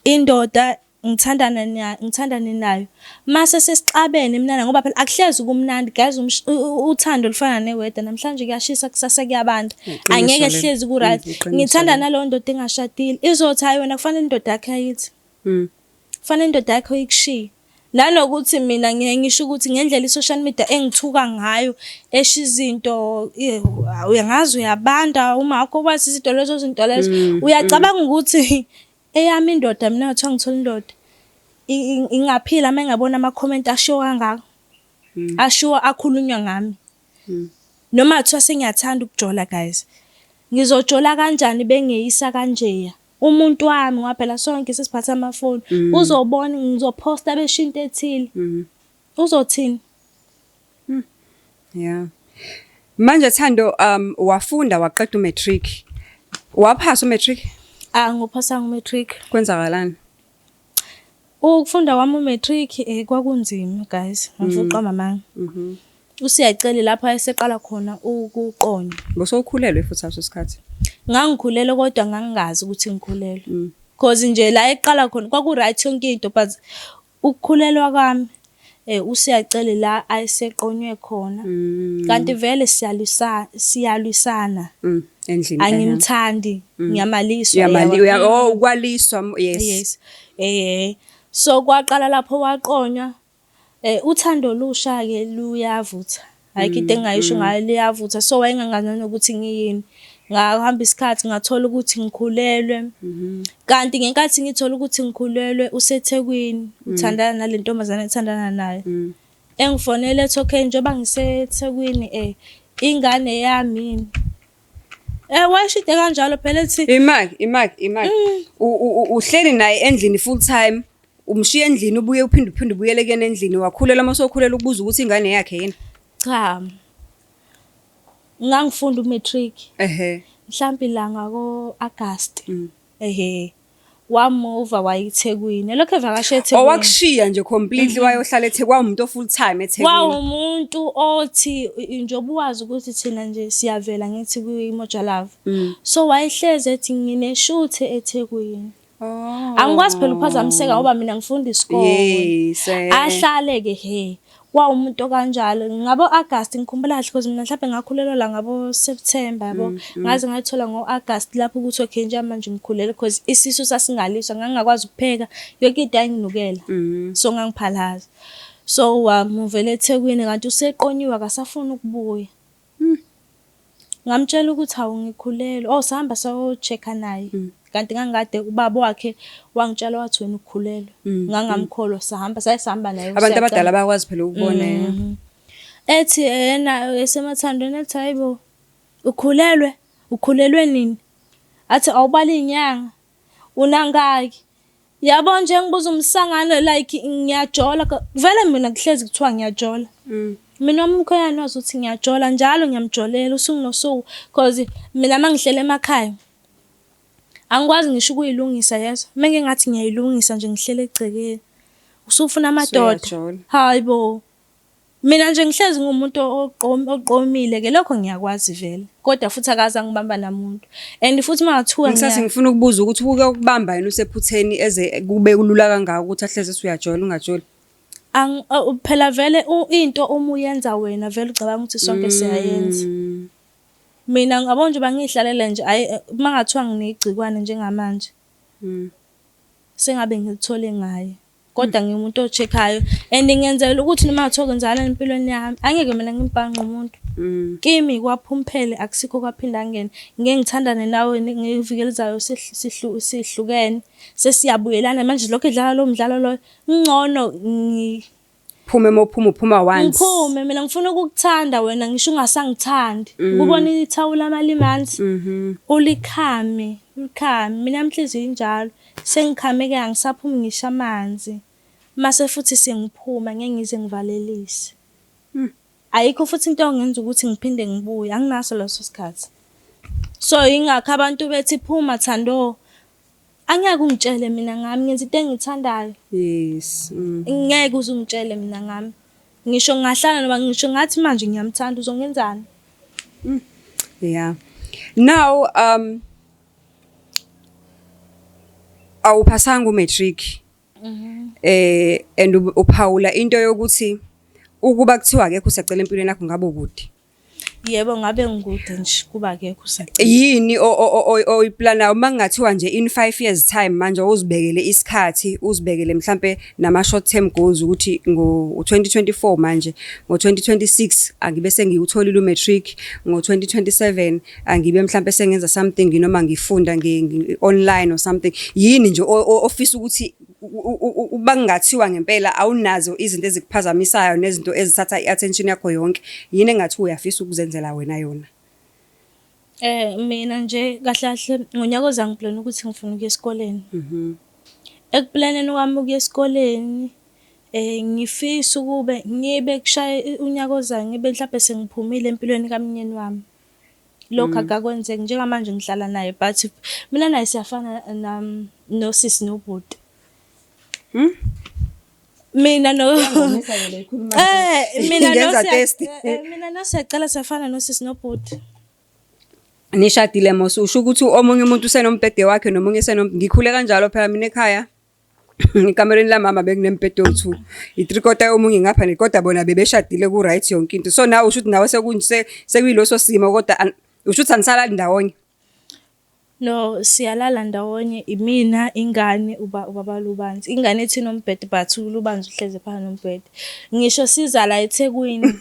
Indoda ngithandana ngithandane nayo mase sesixabene mina ngoba phela akuhlezi kumnandi guys, uthando lufana ne-weather, namhlanje kuyashisa kusasa kuyabanda, angeke hlezi ku-right. Ngithanda nalowo ndoda engashadile izothi hayi wena kufanele indoda yakho ayithi kufanele indoda yakho ikushiye. Nanokuthi mina ngiye ngisho ukuthi ngendlela i-social media engithuka ngayo, esho izinto, uyangazi uyabanda uma wakho wazi izinto lezo zinto lezo, uyacabanga ukuthi eyami indoda mina ngathiwa ngithola indoda ingaphila uma ingabona ama-comment ashiwo kangaka, ashiwo akhulunywa ngami. Noma kuthiwa sengiyathanda ukujola guys, ngizojola kanjani bengeyisa kanjeya? Umuntu wami ngoba phela sonke sesiphatha amafoni, uzobona ngizophosta besho into ethile, uzothini? Yeah. Manje Thando, wafunda waqeda umatric. Waphasa umatric? Angiphasanga umatric. Kwenzakalani? Ukufunda kwami umatric kwakunzima guys, angifuni ukuqamba amanga. Usiyacela lapho ayeseqala khona ukuqonywa. Bosowukhulelwe futhi ngaso sikhathi. Ngangikhulelwe kodwa ngangingazi ukuthi ngikhulelwe. Cause nje la eqala khona kwaku right yonke into, but ukukhulelwa kwami uSiyacela la ayeseqonywe khona. Kanti vele siyalwisana siyalwisana. Endlini. Angimthandi, ngiyamaliswa. Uyamali uya oh ukwaliswa, yes. Yes. So kwaqala lapho waqonywa. Uthando olusha ke luyavutha. Ayikho into engingayisho ngayo, liyavutha. So wayengangazi nanokuthi ngiyini. Ngahamba isikhathi ngathola ukuthi ngikhulelwe. Kanti ngenkathi ngithola ukuthi ngikhulelwe useThekwini, uthandana nale ntombazane ethandana nayo. Engifonela ethi okay njengoba ngiseThekwini ingane yami yini. Wayeshide kanjalo phela ethi Imaki, imaki, imaki. Uhleli naye endlini full time. Umshiya endlini ubuye uphinde uphinde ubuyele kuyena endlini, wakhulela uma usokhulela ukubuza ukuthi ingane yakhe yini. Cha. Ngangifunda umatric. Mhlambi la ngako August. Ehhe. Wamuva wayeThekwini. Lokho evakashe eThekwini. Owakushiya nje completely wayohlala eThekwini, kwawumuntu full time eThekwini. Kwawumuntu othi njengoba wazi ukuthi thina nje siyavela ngithi kwi-Moja Love. So wayehleze ethi ngine-shoot eThekwini. Oh. Angikwazi phela ukuphazamiseka ngoba mina ngifunda isikole. Yes. Ahlale ke he. Kwawumuntu okanjalo. Ngabo August ngikhumbula kahle because mina mhlawumbe ngakhulelwa la ngabo September yabo. Ngaze ngayithola ngo August lapho ukuthi okay njengamanje ngikhulelwe because isisu sasingaliswa, ngangingakwazi ukupheka, yonke into yayinginukela. So ngangiphalaza. So wamuvela eThekwini kanti useqonyiwe akasafuni ukubuya. Ngamtshela ukuthi hawu ngikhulelwe. Oh sahamba sayo-check-a naye. Kanti ngangikade ubaba wakhe wangitshela wathi wena ukhulelwe. Ngangamkholwa, sahamba saye sahamba naye. Abantu abadala bayakwazi phela ukubona. Ethi yena esemathandweni ethi hayibo ukhulelwe, ukhulelwe nini? Athi awubali inyanga, unangaki? Yabo nje ngibuza umsangano like ngiyajola, vele mina kuhlezi kuthiwa ngiyajola. Mina wami umkhwenyana wazi ukuthi ngiyajola njalo, ngiyamjolela usuku nosuku cause mina mangihlele emakhaya angikwazi ngisho ukuyilungisa yezwa. Menge ngathi ngiyayilungisa nje ngihlele egcekeni usufuna amadoda. Usuyajola. Hayibo. Mina nje ngihlezi ngumuntu oqomile ke, lokho ngiyakwazi vele. Kodwa futhi akaze angibamba namuntu. And futhi mangathiwa Ngisathi ngifuna ukubuza ukuthi uke ukubamba yini usephutheni eze kube kulula kangaka ukuthi ahleze usuyajwayela ungajoli. Phela vele into uma uyenza wena vele ucabanga ukuthi sonke siyayenza. Mina ngabo nje bangihlalela nje ayi mangathiwa nginegciwane njengamanje. Sengabe ngilithole ngaye. Kodwa ngiwumuntu o-check-ayo and ngenzela ukuthi noma ngathiwa kwenzakalani empilweni yami angeke mina ngimbhanqe umuntu. Kimi kwaphumphele akusikho kwaphinda angene. Ngeke ngithandane nawe ngeviki elizayo sihlukene sesiyabuyelana manje lokhu edlala lowo mdlalo loyo ngcono Phume mophuma uphuma once. Ngiphume mina ngifuna ukukuthanda wena ngisho ungasangithandi. Ukubona ithawula amalimanzi ulikhame ulikhame mina inhliziyo injalo. Sengikhame-ke angisaphumi ngisho amanzi. Mase futhi sengiphuma ngeke ngize ngivalelise. Ayikho futhi into engenza ukuthi ngiphinde ngibuye, anginaso leso sikhathi. So yingakho abantu bethi phuma Thando, angeke ungitshele mina ngami, ngenza into engiyithandayo. Yes. Ngeke uze ungitshele mina ngami. Ngisho ngingahlala noma ngisho ngathi manje ngiyamthanda uzongenzani? Yeah. Now awuphasanga umatric. And uphawula into yokuthi ukuba kuthiwa akekho usacela empilweni yakho ngabe ukude. Yebo ngabe ngikude nje kuba akekho usacela. Yini oyiplanayo uma kungathiwa nje in 5 years time manje uzibekele isikhathi uzibekele mhlambe nama short term goals ukuthi ngo 2024 manje ngo 2026 angibe sengiwutholile umatric ngo 2027 angibe mhlambe sengenza something noma ngifunda online or something yini nje ofisa ukuthi uba kungathiwa ngempela awunazo izinto ezikuphazamisayo nezinto ezithatha i-attention yakho yonke yini engathi uyafisa ukuzenzela wena yona? Mina nje kahle kahle ngonyaka ozayo ngiplana ukuthi ngifuna ukuya esikoleni. Ekuplaneni kwami ukuya esikoleni ngifisa ukube ngibe kushaye unyaka ozayo ngibe mhlampe sengiphumile empilweni kamnyeni wami. Lokhu akakwenzeki njengamanje ngihlala naye but mina naye siyafana nosisi nobhuti. Mina no mina Ngenza test. Mina noSiyacela siyafana nosisi nobhuti. Nishadile mos usho ukuthi omunye umuntu usenombhede wakhe nomunye ngikhule kanjalo phela mina ekhaya. Ekamereni lamama bekunembhede owu-2. I-three-quarter yomunye ngapha kodwa bona bebeshadile ku-right yonke into. So nawe usho ukuthi nawe sekuyiloso simo kodwa usho ukuthi anisalali ndawonye? No, siyalala ndawonye imina, ingane, ubaba Lubanzi. Ingane ethi inombhede but uLubanzi uhlezi phakathi nombhede. Ngisho siza la eThekwini.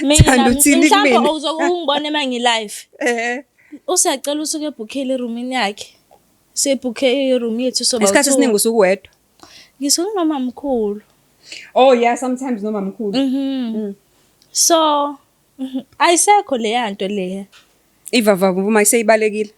Mina Thanda uthini mhlawumbe kumina? uzoke ungibone uma ngi-live. Usiyacela usuke ebhukhile erumini yakhe. Sibhukhe iroom yethu soba Isikhathi esiningi usuke uwedwa. Ngisuke nomamkhulu. Oh yeah, sometimes nomamkhulu. So ayisekho leya nto leya. Ivava uma iseyibalekile.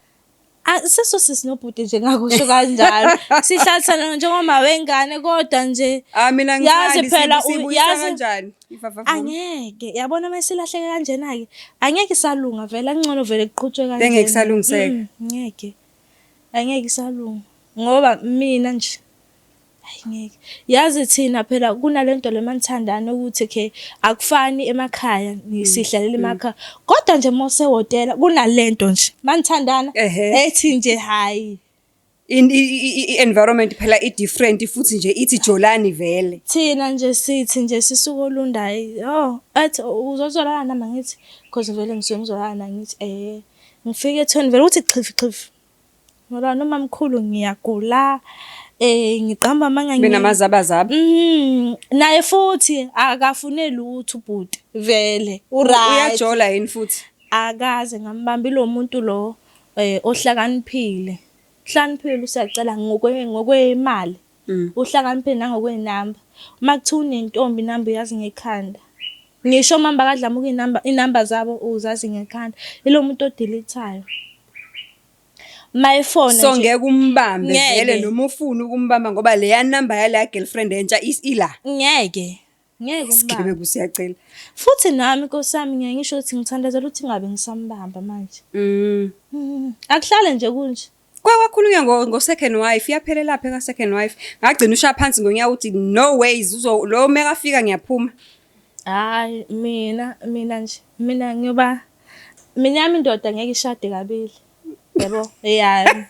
Seso sisinobhuti nje ngakusho kanjalo. Sihlalisana njengoma wengane kodwa nje Ah mina yazi ngithandi phela sibuyisa yazi kanjani? Ivava. Angeke yabona uma isilahleke kanjena ke angeke isalunga vele angcono vele kuqhutshwe kanjena. Engeke isalungiseka. Ngeke. Angeke isalunga ngoba mina nje hayi ngeke. Yazi thina phela kunalento le manithandana ukuthi okay akufani emakhaya sihlalela emakhaya kodwa nje mosehhotela kunalento nje manithandana ethi nje hayi I-environment phela i-different futhi nje ithi jolani vele. Thina nje sithi nje sisuka oLunda hayi oh athi uzozolala nami angithi cause vele ngisuke ngizolala naye ngithi ngifike ethweni vele uthi xhifi xhifi. Ngoba nomamkhulu ngiyagula ngiqamba amanga Benamazabazaba. Naye futhi akafune lutho ubhuti vele u-right. Uyajola yini futhi? Akaze ngambamba ilo muntu lo ohlakaniphile. Uhlakaniphile usiyacela ngokwemali. Uhlakaniphile nangokwenamba. Uma kuthiwa unentombi inamba uyazi ngekhanda. Ngisho omama bakaDlamuka inamba inamba zabo uzazi ngekhanda. Ilo muntu odilithayo. Mayefona So ngeke umbambe vele noma ufuna ukumbamba ngoba leya number yaleya girlfriend entsha ila. Ngeke. Ngeke umbambe. Isigebengu siyacela. Futhi nami Nkosi yami ngiyaye ngisho ukuthi ngithandazela ukuthi ngingabe ngisambamba manje. Akuhlale nje kunje. Kwake kwakhulunywa ngo-second wife, yaphelelaphi eka-second wife? Ngagcina ushaya phansi ngonyawo uthi no ways, lo mekafika ngiyaphuma. Hhayi mina, mina nje, mina ngiyoba, mina yami indoda ngeke ishade kabili. Yabo, ya.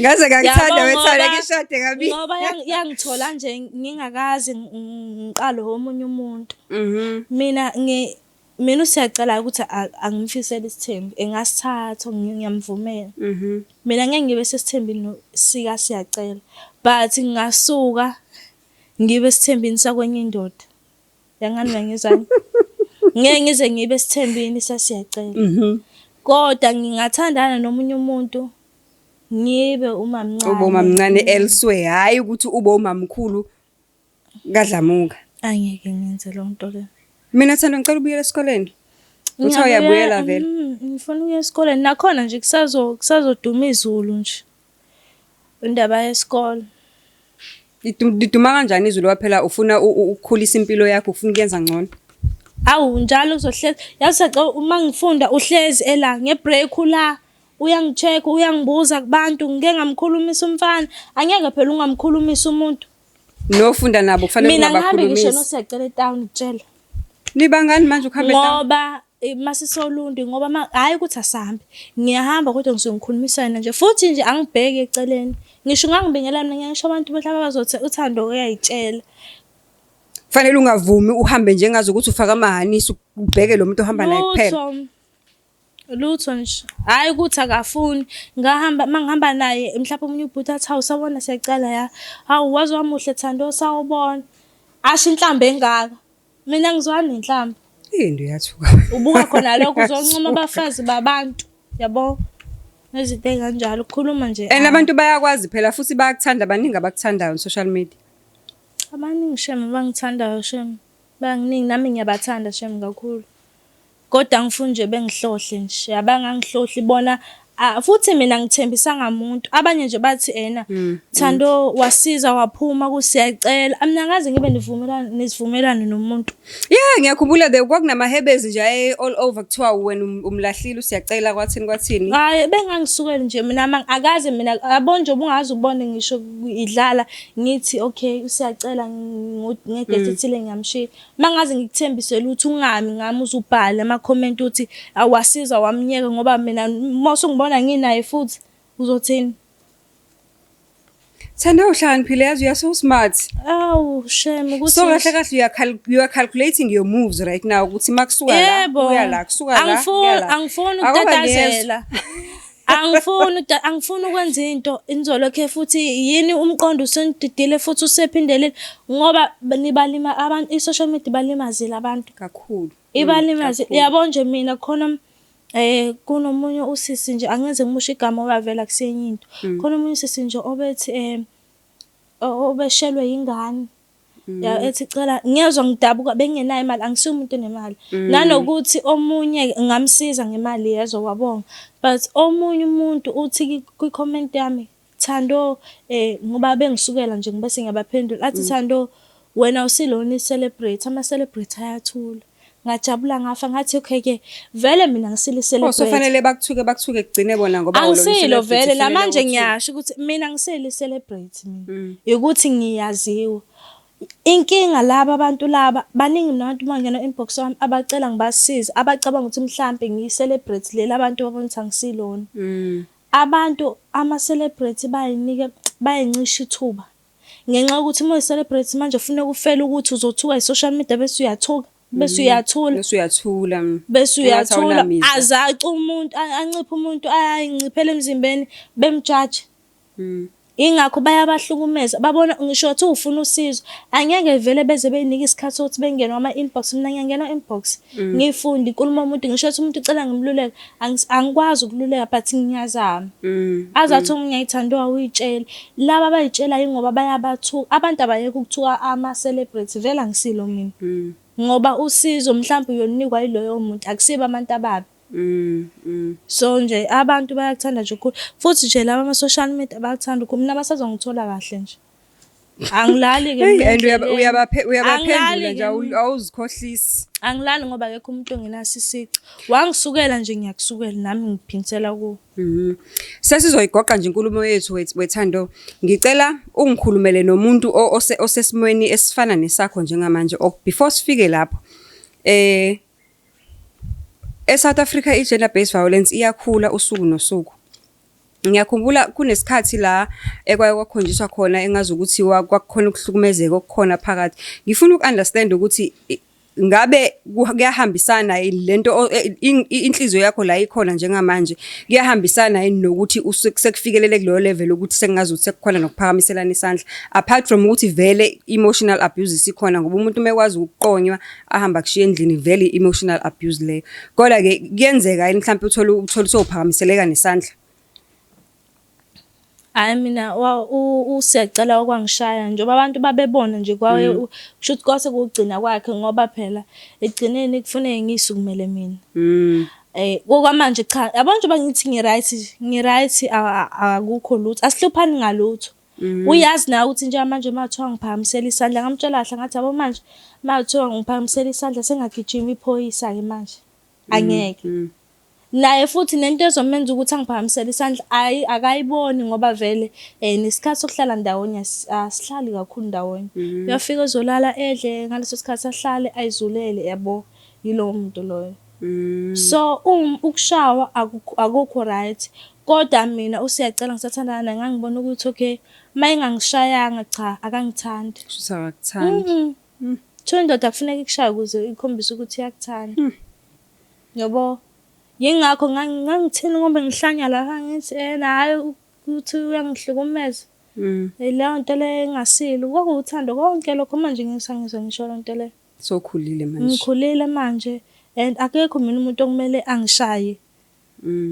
Ngaze ngakuthanda wethanda ngeke ishade kabili. Ngoba yangithola nje ngingakaze ngiqale omunye umuntu. Mina Mina usiyacela ukuthi angimfisele isithembu, engasithatha ngiyamvumela. Mina ngeke ngibe sesithembini sika Siyacela but ngingasuka ngibe esithembini sakwenye indoda. Yangani uyangizwa? Ngeke ngize ngibe esithembini saSiyacela. Kodwa ngingathandana nomunye umuntu ngibe umamncane. Ube umamncane elsewhere, hhayi ukuthi ube umamkhulu kaDlamuka. Angeke ngenze leyo nto leyo. Mina Thando ngicela ubuyele esikoleni. Kuthiwa uyabuyela vele. Ngifuna ukuya esikoleni nakhona nje kusazo kusazoduma izulu nje. Indaba yesikole. Liduma kanjani izulu waphela ufuna ukukhulisa impilo yakho ufuna ukuyenza ngcono? Awu njalo uzohlezi, yazi Siyacela uma ngifunda uhlezi ela nge-break ula uyangi-check uyangibuza kubantu ngike ngamkhulumisa umfana. Angeke phela ungamkhulumisa umuntu. Nofunda nabo kufanele Mina ngihambe ngisho ungabakhulumisi. noSiyacela etown kutshela. Nibangani manje ukuhamba etown? Ngoba masisoLundi ngoba hhayi ukuthi asihambi. Ngiyahamba kodwa ngisuke ngikhulumisa yena nje futhi nje angibheki eceleni. Ngisho ungangibingelela mina ngisho abantu mhlawumbe bazothi uThando uyayitshela. Kufanele ungavumi uhambe njengazi ukuthi ufaka amahanisi ubheke lo muntu ohamba naye kuphela. Lutho. Lutho nje. Hhayi ukuthi akafuni. Ngahamba uma ngihamba naye mhlawumbe omunye ubhuti athi hawu sawubona siyacela ya. Hawu waze wamuhle Thando sawubona. Asho inhlamba engaka. Mina ngizwani nenhlamba. Into iyathuka. Ubuka khona lokho uzoncoma abafazi babantu. Yabo? Nezinto ey'kanjalo ukukhuluma nje. And abantu bayakwazi phela futhi bayakuthanda baningi abakuthandayo on social media. Abaningi shem abangithandayo shem. Baningi nami ngiyabathanda shem kakhulu. Kodwa angifuni nje bengihlohle nje. Abangangihlohli bona futhi mina ngithembisanga muntu. Abanye nje bathi ena Thando wasiza waphuma kuSiyacela. Mina angaze ngibe nivumelana nesivumelwano nomuntu. Yeah, ngiyakhumbula there kwakunamahebezi nje aye all over kuthiwa wena umlahlile uSiyacela kwathini kwathini. Hayi bengangisukeli nje mina akaze mina yabo nje ubungaze ubone ngisho idlala ngithi okay uSiyacela ngedate ethile ngiyamshiya. Mangaze ngikuthembise lutho ungami ngami uzubhale ama comment uthi awasiza wamnyeka ngoba mina uma usungibona nginaye futhi uzothini? Thando uhlakaniphile yazi you are so smart. Awu shame ukuthi So kahle kahle you are calculating your moves right now ukuthi makusuka la kuya la kusuka la kuya la. Angifuni ukutatazela. Angifuni angifuni ukwenza into inizolokhe futhi yini umqondo usenididile futhi usephindelile ngoba nibalima abantu i-social media ibalimazile abantu. Kakhulu. Ibalimazile. Yabo nje mina khona kunomunye usisi nje angenze ngimusho igama ngoba vele akusiyo into. Khona omunye usisi nje obethi obeshelwe yingane. Ya ethi cela ngiyezwa ngidabuka bengingenayo imali angisiyo umuntu onemali. Nanokuthi omunye ngamsiza ngemali yezwa wabonga. But omunye umuntu uthi kwi-comment yami Thando ngoba bengisukela nje ngibese ngiyabaphendula athi Thando wena awusilona i-celebrity ama-celebrity ayathula. Ngajabula ngafa ngathi okay ke vele mina ngisile i-celebrity. So fanele bakuthuke bakuthuke kugcine bona ngoba angisilo vele namanje ngiyasho ukuthi mina ngisile i-celebrity mina. Ukuthi ngiyaziwa. Inkinga laba abantu laba baningi mina abantu bangena inbox wami abacela ngibasize abacabanga ukuthi mhlambe ngiyi-celebrity leli abantu babona ukuthi angisilona. Abantu ama-celebrity bayinike bayincisha ithuba. Ngenxa yokuthi uma uyi-celebrity manje kufuneka ufele ukuthi uzothuka i-social media bese uyathuka bese uyathula. Bese uyathula. Bese uyathula azace umuntu anciphe umuntu ayinciphele emzimbeni bemjaje. Ingakho bayabahlukumeza babona ngisho kuthiwa ufuna usizo angeke vele beze beyinike isikhathi sokuthi bengene kwama-inbox. Mina ngiyangena inbox ngiyifunde inkulumo yomuntu ngisho ukuthi umuntu ucela ngimluleke angikwazi ukululeka but ngiyazama. Aze athi omunye ayithanda awuyitshele. Laba abayitshela yingoba bayabathuka. Abantu abayeke ukuthuka ama-celebrity vele angisilo mina. Ngoba usizo mhlawumbe uyolunikwa yiloyo muntu akusibo abantu ababi. So nje abantu bayakuthanda nje ukukhuluma futhi nje laba ama-social media bayakuthanda ukukhuluma. Mina basazongithola kahle nje. Angilali-ke Hey, mina and endleleni. uyabaphendula Angilali-ke nje mina. awuzikhohlisi. Angilali ngoba akekho umuntu ongenaso isici. Wangisukela nje ngiyakusukela nami ngiphindisela kuwe. Sesizoyigoqa nje inkulumo yethu wethando. Ngicela ungikhulumele nomuntu osesimweni esifana nesakho njengamanje or before sifike lapho. E-South Africa i-gender based violence iyakhula usuku nosuku. Ngiyakhumbula kunesikhathi la ekwaye kwakhonjiswa khona engazi ukuthi kwakukhona ukuhlukumezeka okukhona phakathi. Ngifuna uku-understand ukuthi ngabe kuyahambisana yini lento inhliziyo yakho la ikhona njengamanje kuyahambisana yini nokuthi sekufikelele kuleyo level ukuthi sekungazi ukuthi sekukhona nokuphakamiselana isandla apart from ukuthi vele emotional abuse isikhona ngoba umuntu uma ekwazi ukuqonywa ahamba kushiya endlini vele emotional abuse leyo. Kodwa ke kuyenzeka yini mhlawumbe uthole usowuphakamiseleka nesandla? Hhayi mina uSiyacela okwangishaya njengoba abantu babebona nje kusho ukuthi kwase kuwukugcina kwakhe ngoba phela ekugcineni kufuneke ngiy'sukumele mina. Okwamanje cha, yabo njengoba ngithi ngi-right nje, ngi-right akukho lutho, asihluphani ngalutho. Uyazi nawe ukuthi njengamanje uma kuthiwa ngiphakamisela isandla, ngamtshela kahle ngathi yabo manje uma kuthiwa ngiphakamisela isandla sengagijima iphoyisa-ke manje. Angeke. Naye futhi nento ezomenza ukuthi angiphakamisele isandla ayi akayiboni ngoba vele nesikhathi sokuhlala ndawonye asihlali kakhulu ndawonye. Uyafika ezolala edle ngaleso sikhathi ahlale ayizulele yabo, yilowo muntu loyo. So ukushawa akukho right, kodwa mina uSiyacela ngisathandana naye ngangibona ukuthi okay, uma engangishayanga cha akangithandi. Kushuthi akakuthandi. Kuthiwa indoda kufuneka ikushaye ukuze ikhombise ukuthi iyakuthanda. Yabo? Yingakho ngangithini ngoba ngihlanya lapha ngithi ena hhayi ukuthi uyangihlukumeza. Leyo nto leyo engasile, kwakuwuthando konke lokho manje ngisangizwa ngisho leyo nto leyo. Sowukhulile manje. Ngikhulile manje and akekho mina umuntu okumele angishaye.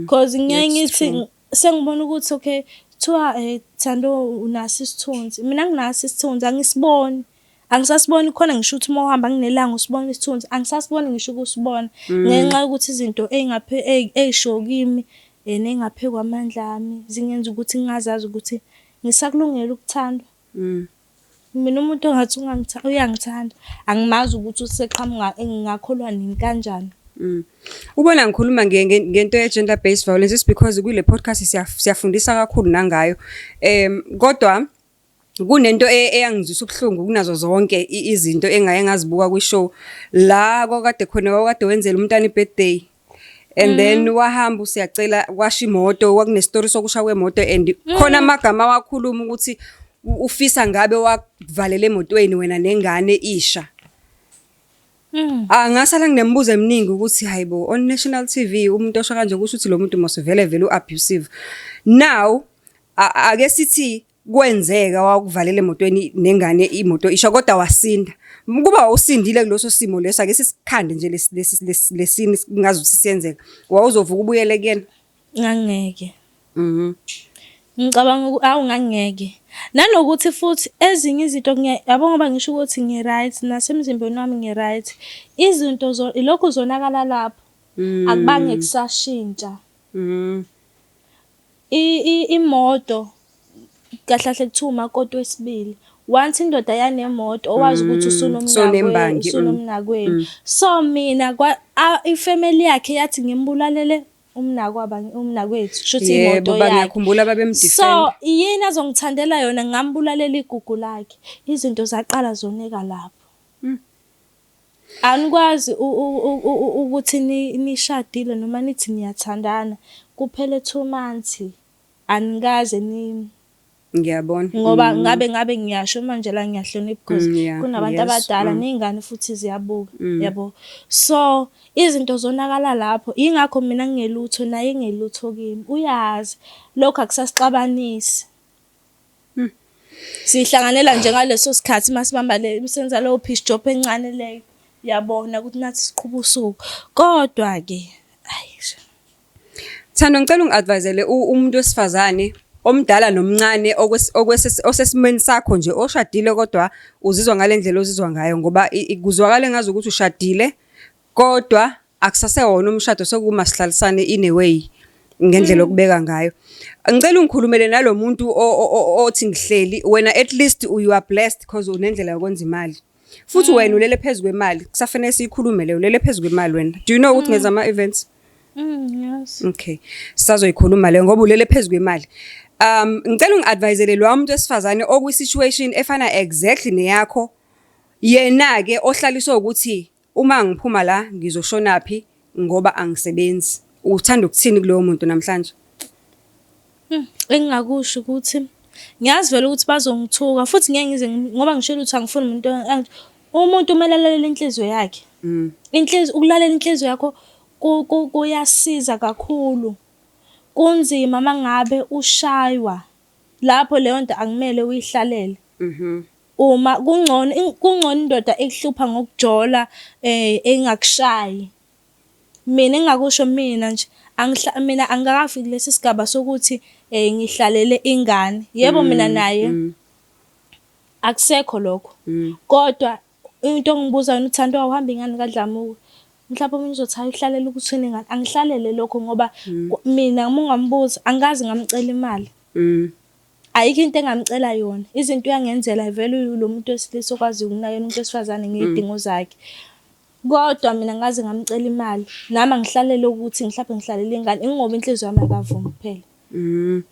Cause ngiyaye ngithi sengibona ukuthi okay kuthiwa Thando unaso isithunzi, mina anginaso isithunzi angisiboni. Angisasiboni khona ngisho ukuthi uma uhamba kunelanga usibona isithunzi, angisasiboni ngisho ukusibona ngenxa yokuthi izinto ey'shiwo kimi ney'ngaphe kwamandla ami zingenza ukuthi ngingazazi ukuthi ngisakulungele ukuthandwa. Mina umuntu ongathi uyangithanda angimazi ukuthi useqhamuka ngingakholwa nini kanjani. Ubona ngikhuluma ngento ye-gender based violence is because kule podcast siyafundisa kakhulu nangayo. Kodwa kunento eyangizwisa ubuhlungu kunazo zonke izinto engaye ngazibuka kwi-show la kwakade khona wakade wenzela umntwana i-birthday and then wahamba uSiyacela kwasha imoto, kwakunestory sokusha kwemoto and khona amagama awakhuluma ukuthi ufisa ngabe wakuvalela emotweni wena nengane isha. Angasala nginemibuzo eminingi ukuthi hayibo, on national TV umuntu osho kanje, kusho ukuthi lo muntu mos vele vele u-abusive. Now ake sithi kwenzeka wakuvalela emotweni nengane, imoto isha, kodwa wasinda. Kuba wawusindile kuleso simo leso, ake sisikhande nje lesini ngazi ukuthi siyenzeka, wawuzovuka ubuyele kuyena? Ngangeke. Ngicabanga awu ngangeke. Nanokuthi futhi ezinye izinto yabo ngoba ngisho ukuthi ngi-right nasemzimbeni wami ngi-right. Izinto ilokhu zonakala lapho. Akubange kusashintsha. Imoto kahle kahle kuthiwa umakoti wesibili. Once indoda yanemoto owazi ukuthi Sonembangi, usunomnakwenu. So mina ifamily yakhe yathi ngimbulalele umnakwaba umnakwethu, shuthi imoto yakhe. Ngiyakhumbula babemdefend. So yini azongithandela yona ngambulalela igugu lakhe. Izinto zaqala zoneka lapho. Anikwazi ukuthi nishadile noma nithi niyathandana kuphele 2 months anikaze ni Ngiyabona. Ngoba ngabe ngiyasho manje la ngiyahlonipha because kunabantu abadala ney'ngane futhi ziyabuka, yabo. So izinto zonakala lapho, yingakho mina ngingelutho naye engelutho kimi, uyazi lokhu akusasixabanisi. Sihlanganela nje ngaleso sikhathi masibamba le senza leyo piece job encane leyo, yabona ukuthi nathi siqhuba usuku. Kodwa-ke ayi. Thando, ngicela ungi-advise-ele umuntu wesifazane omdala nomncane osesimweni sakho nje, oshadile kodwa uzizwa ngale ndlela ozizwa ngayo, ngoba kuzwakala engazi ukuthi ushadile kodwa akusasewona umshado, sekuwumasihlalisane in a way ngendlela okubeka ngayo. Ngicela ungikhulumele nalo muntu othi ngihleli wena, at least you are blessed because unendlela yokwenza imali. Futhi wena ulele phezu kwemali, kusafanele siyikhulume leyo, ulele phezu kwemali wena. Do you know ukuthi ngenza ama-events? Yes. Okay. Sisazoyikhuluma leyo ngoba ulele phezu kwemali. Ngicela ungi-advisele lo muntu wesifazane okwi-situation efana exactly neyakho. Yena ke ohlaliswe ukuthi uma ngiphuma la ngizoshonaphi ngoba angisebenzi. Uthanda ukuthini kulowo muntu namhlanje? Engingakusho ukuthi ngiyazi vele ukuthi bazongithuka futhi ngeke ngize ngoba ngishilo ukuthi angifuni umuntu umuntu kumele alalele inhliziyo yakhe. Inhliziyo, ukulalela inhliziyo yakho kuyasiza kakhulu. Kunzima mangabe ushaywa lapho, leyo nto akumele uyihlalele. Uma kungcono indoda ekuhlupha ngokujola engakushayi. Mina engingakusho mina nje mina angikakafiki kulesi sigaba sokuthi ngihlalele ingane. Yebo mina naye akusekho lokho. Kodwa into ongibuza yona uThando, awuhambi ngani kaDlamuka? Mhlawumbe omunye uzothi hayi uhlalela ukuthi unengane. Angihlalele lokho ngoba mina uma ungambuza angikaze ngamcela imali. Ayikho into engamcela yona. Izinto uyangenzela vele lo muntu wesilisa okwaziyo ukunakekela umuntu wesifazane ngey'dingo zakhe. Kodwa mina ngaze ngamcela imali. Nami angihlalele ukuthi mhlampe ngihlalele ingane, ingoba inhliziyo yami ayikavumi kuphela.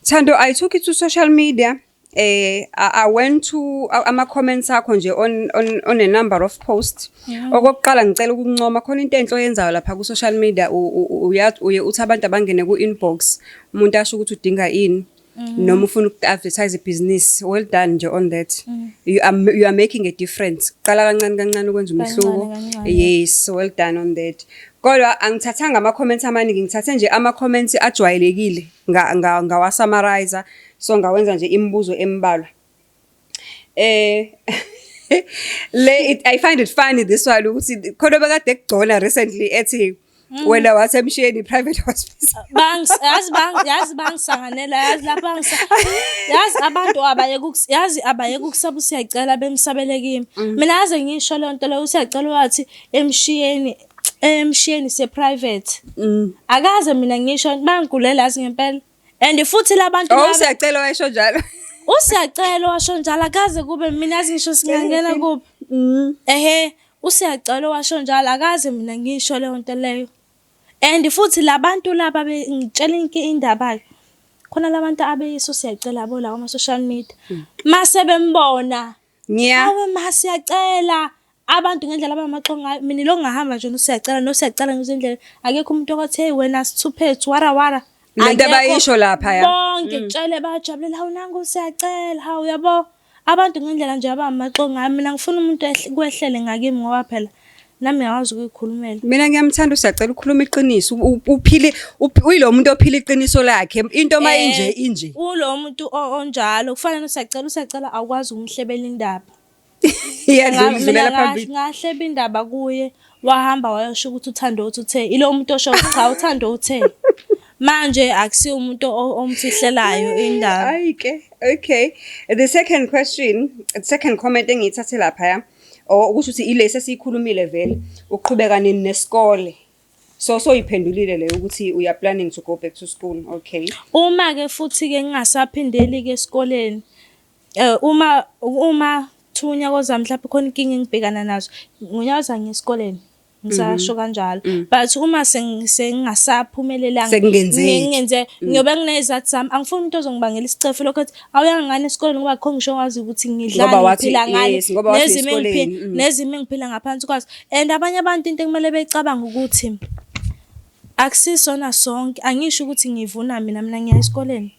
Thando, I took it to social media. I went to ama comments akho nje on a number of posts. Okokuqala ngicela ukuncoma, khona into enhle oyenzayo lapha ku social media, uye uthi abantu abangene ku inbox, umuntu asho ukuthi udinga ini noma ufuna uku-advertise ibhizinisi. Well done nje on that. You are making a difference. Qala kancane kancane ukwenza umehluko. Kancane kancane. Yes, well done on that. Kodwa angithathanga ama comments amaningi, ngithathe nje ama comments ajwayelekile, ngawa summarize, so ngawenza nje imibuzo embalwa. Le I find it funny this one, ukuthi khona bekade kugcona recently ethi wena wathi emshiyeni private hospital. Yazi bangisanganela, yazi lapha yazi abantu abayeke yazi abayeke ukusaba uSiyacela, bemsabele kimi. Mina yaze ngisho leyo nto leyo, uSiyacela wathi emshiyeni se private. Akaze mina ngisho, bangigulela yazi ngempela. And futhi labantu Oh, laba uSiyacela wayesho njalo. uSiyacela washo njalo, akaze kube mina, yazi ngisho singangena kuphi. Ehhe, uSiyacela washo njalo, akaze mina ngisho leyo nto leyo. And futhi labantu laba ngitshela indaba ke. Khona labantu abeyisa uSiyacela yabo la kuma social media. Mase bembona, Nya. "Awe ma Siyacela," abantu ngendlela abamaxo ngayo, mina lo ngahamba nje noSiyacela, noSiyacela ngizindlela, akekho umuntu okwathi, "Hey wena sithuphethu, wara wara." Lento Akekho. abayisho lapha ya. Bonke kutshele bajabulela, "Hawu, nangu Siyacela, hawu," yabo. Abantu ngendlela nje abamaxo ngayo, mina ngifuna umuntu kwehlele ngakimi ngoba phela nami ngiyakwazi ukuyikhulumela. Mina ngiyamthanda uSiyacela, ukhuluma iqiniso, uphile uyilo muntu ophila iqiniso lakhe. Into mayinje inje. Ulo muntu onjalo, kufana noSiyacela, uSiyacela awukwazi ukumhlebela indaba. Iyadlula Mina idlulela phambili. Ngahleba indaba kuye, wahamba wayosho ukuthi uThando uthi uthe, ilo muntu osho ukuthi cha, uThando uthe. Manje akusiyo umuntu omfihlelayo indaba. Ayi ke, okay. The second question, the second comment engiyithathe lapha ya, or ukusho ukuthi ilesi esiyikhulumile vele, uqhubeka nini nesikole? So soyiphendulile leyo ukuthi we are planning to go back to school. Okay. Uma ke futhi ke ngingasaphindeli ke esikoleni, uma kuthiwa unyaka ozayo mhlawumbe khona inkinga engibhekana nazo, ngonyaka ozayo ngiya esikoleni. Ngisasho kanjalo. But uma sengingasaphumelelanga, Sekungenzeki. Ngingenze ngiyobe nginezizathu zami. Angifuni umuntu ozongibangela isicefe lokho ethi awuyanga ngani esikoleni, ngoba akukho ngisho owazi ukuthi ngidlani, Ngoba wathi- ngiphila ngani, yes, ngoba wathi nezimo esikoleni, nezimo engiphila ngaphansi kwazo. And abanye abantu into ekumele beyicabange ukuthi akusisona sonke, angisho ukuthi ngivuna mina, mina ngiya esikoleni.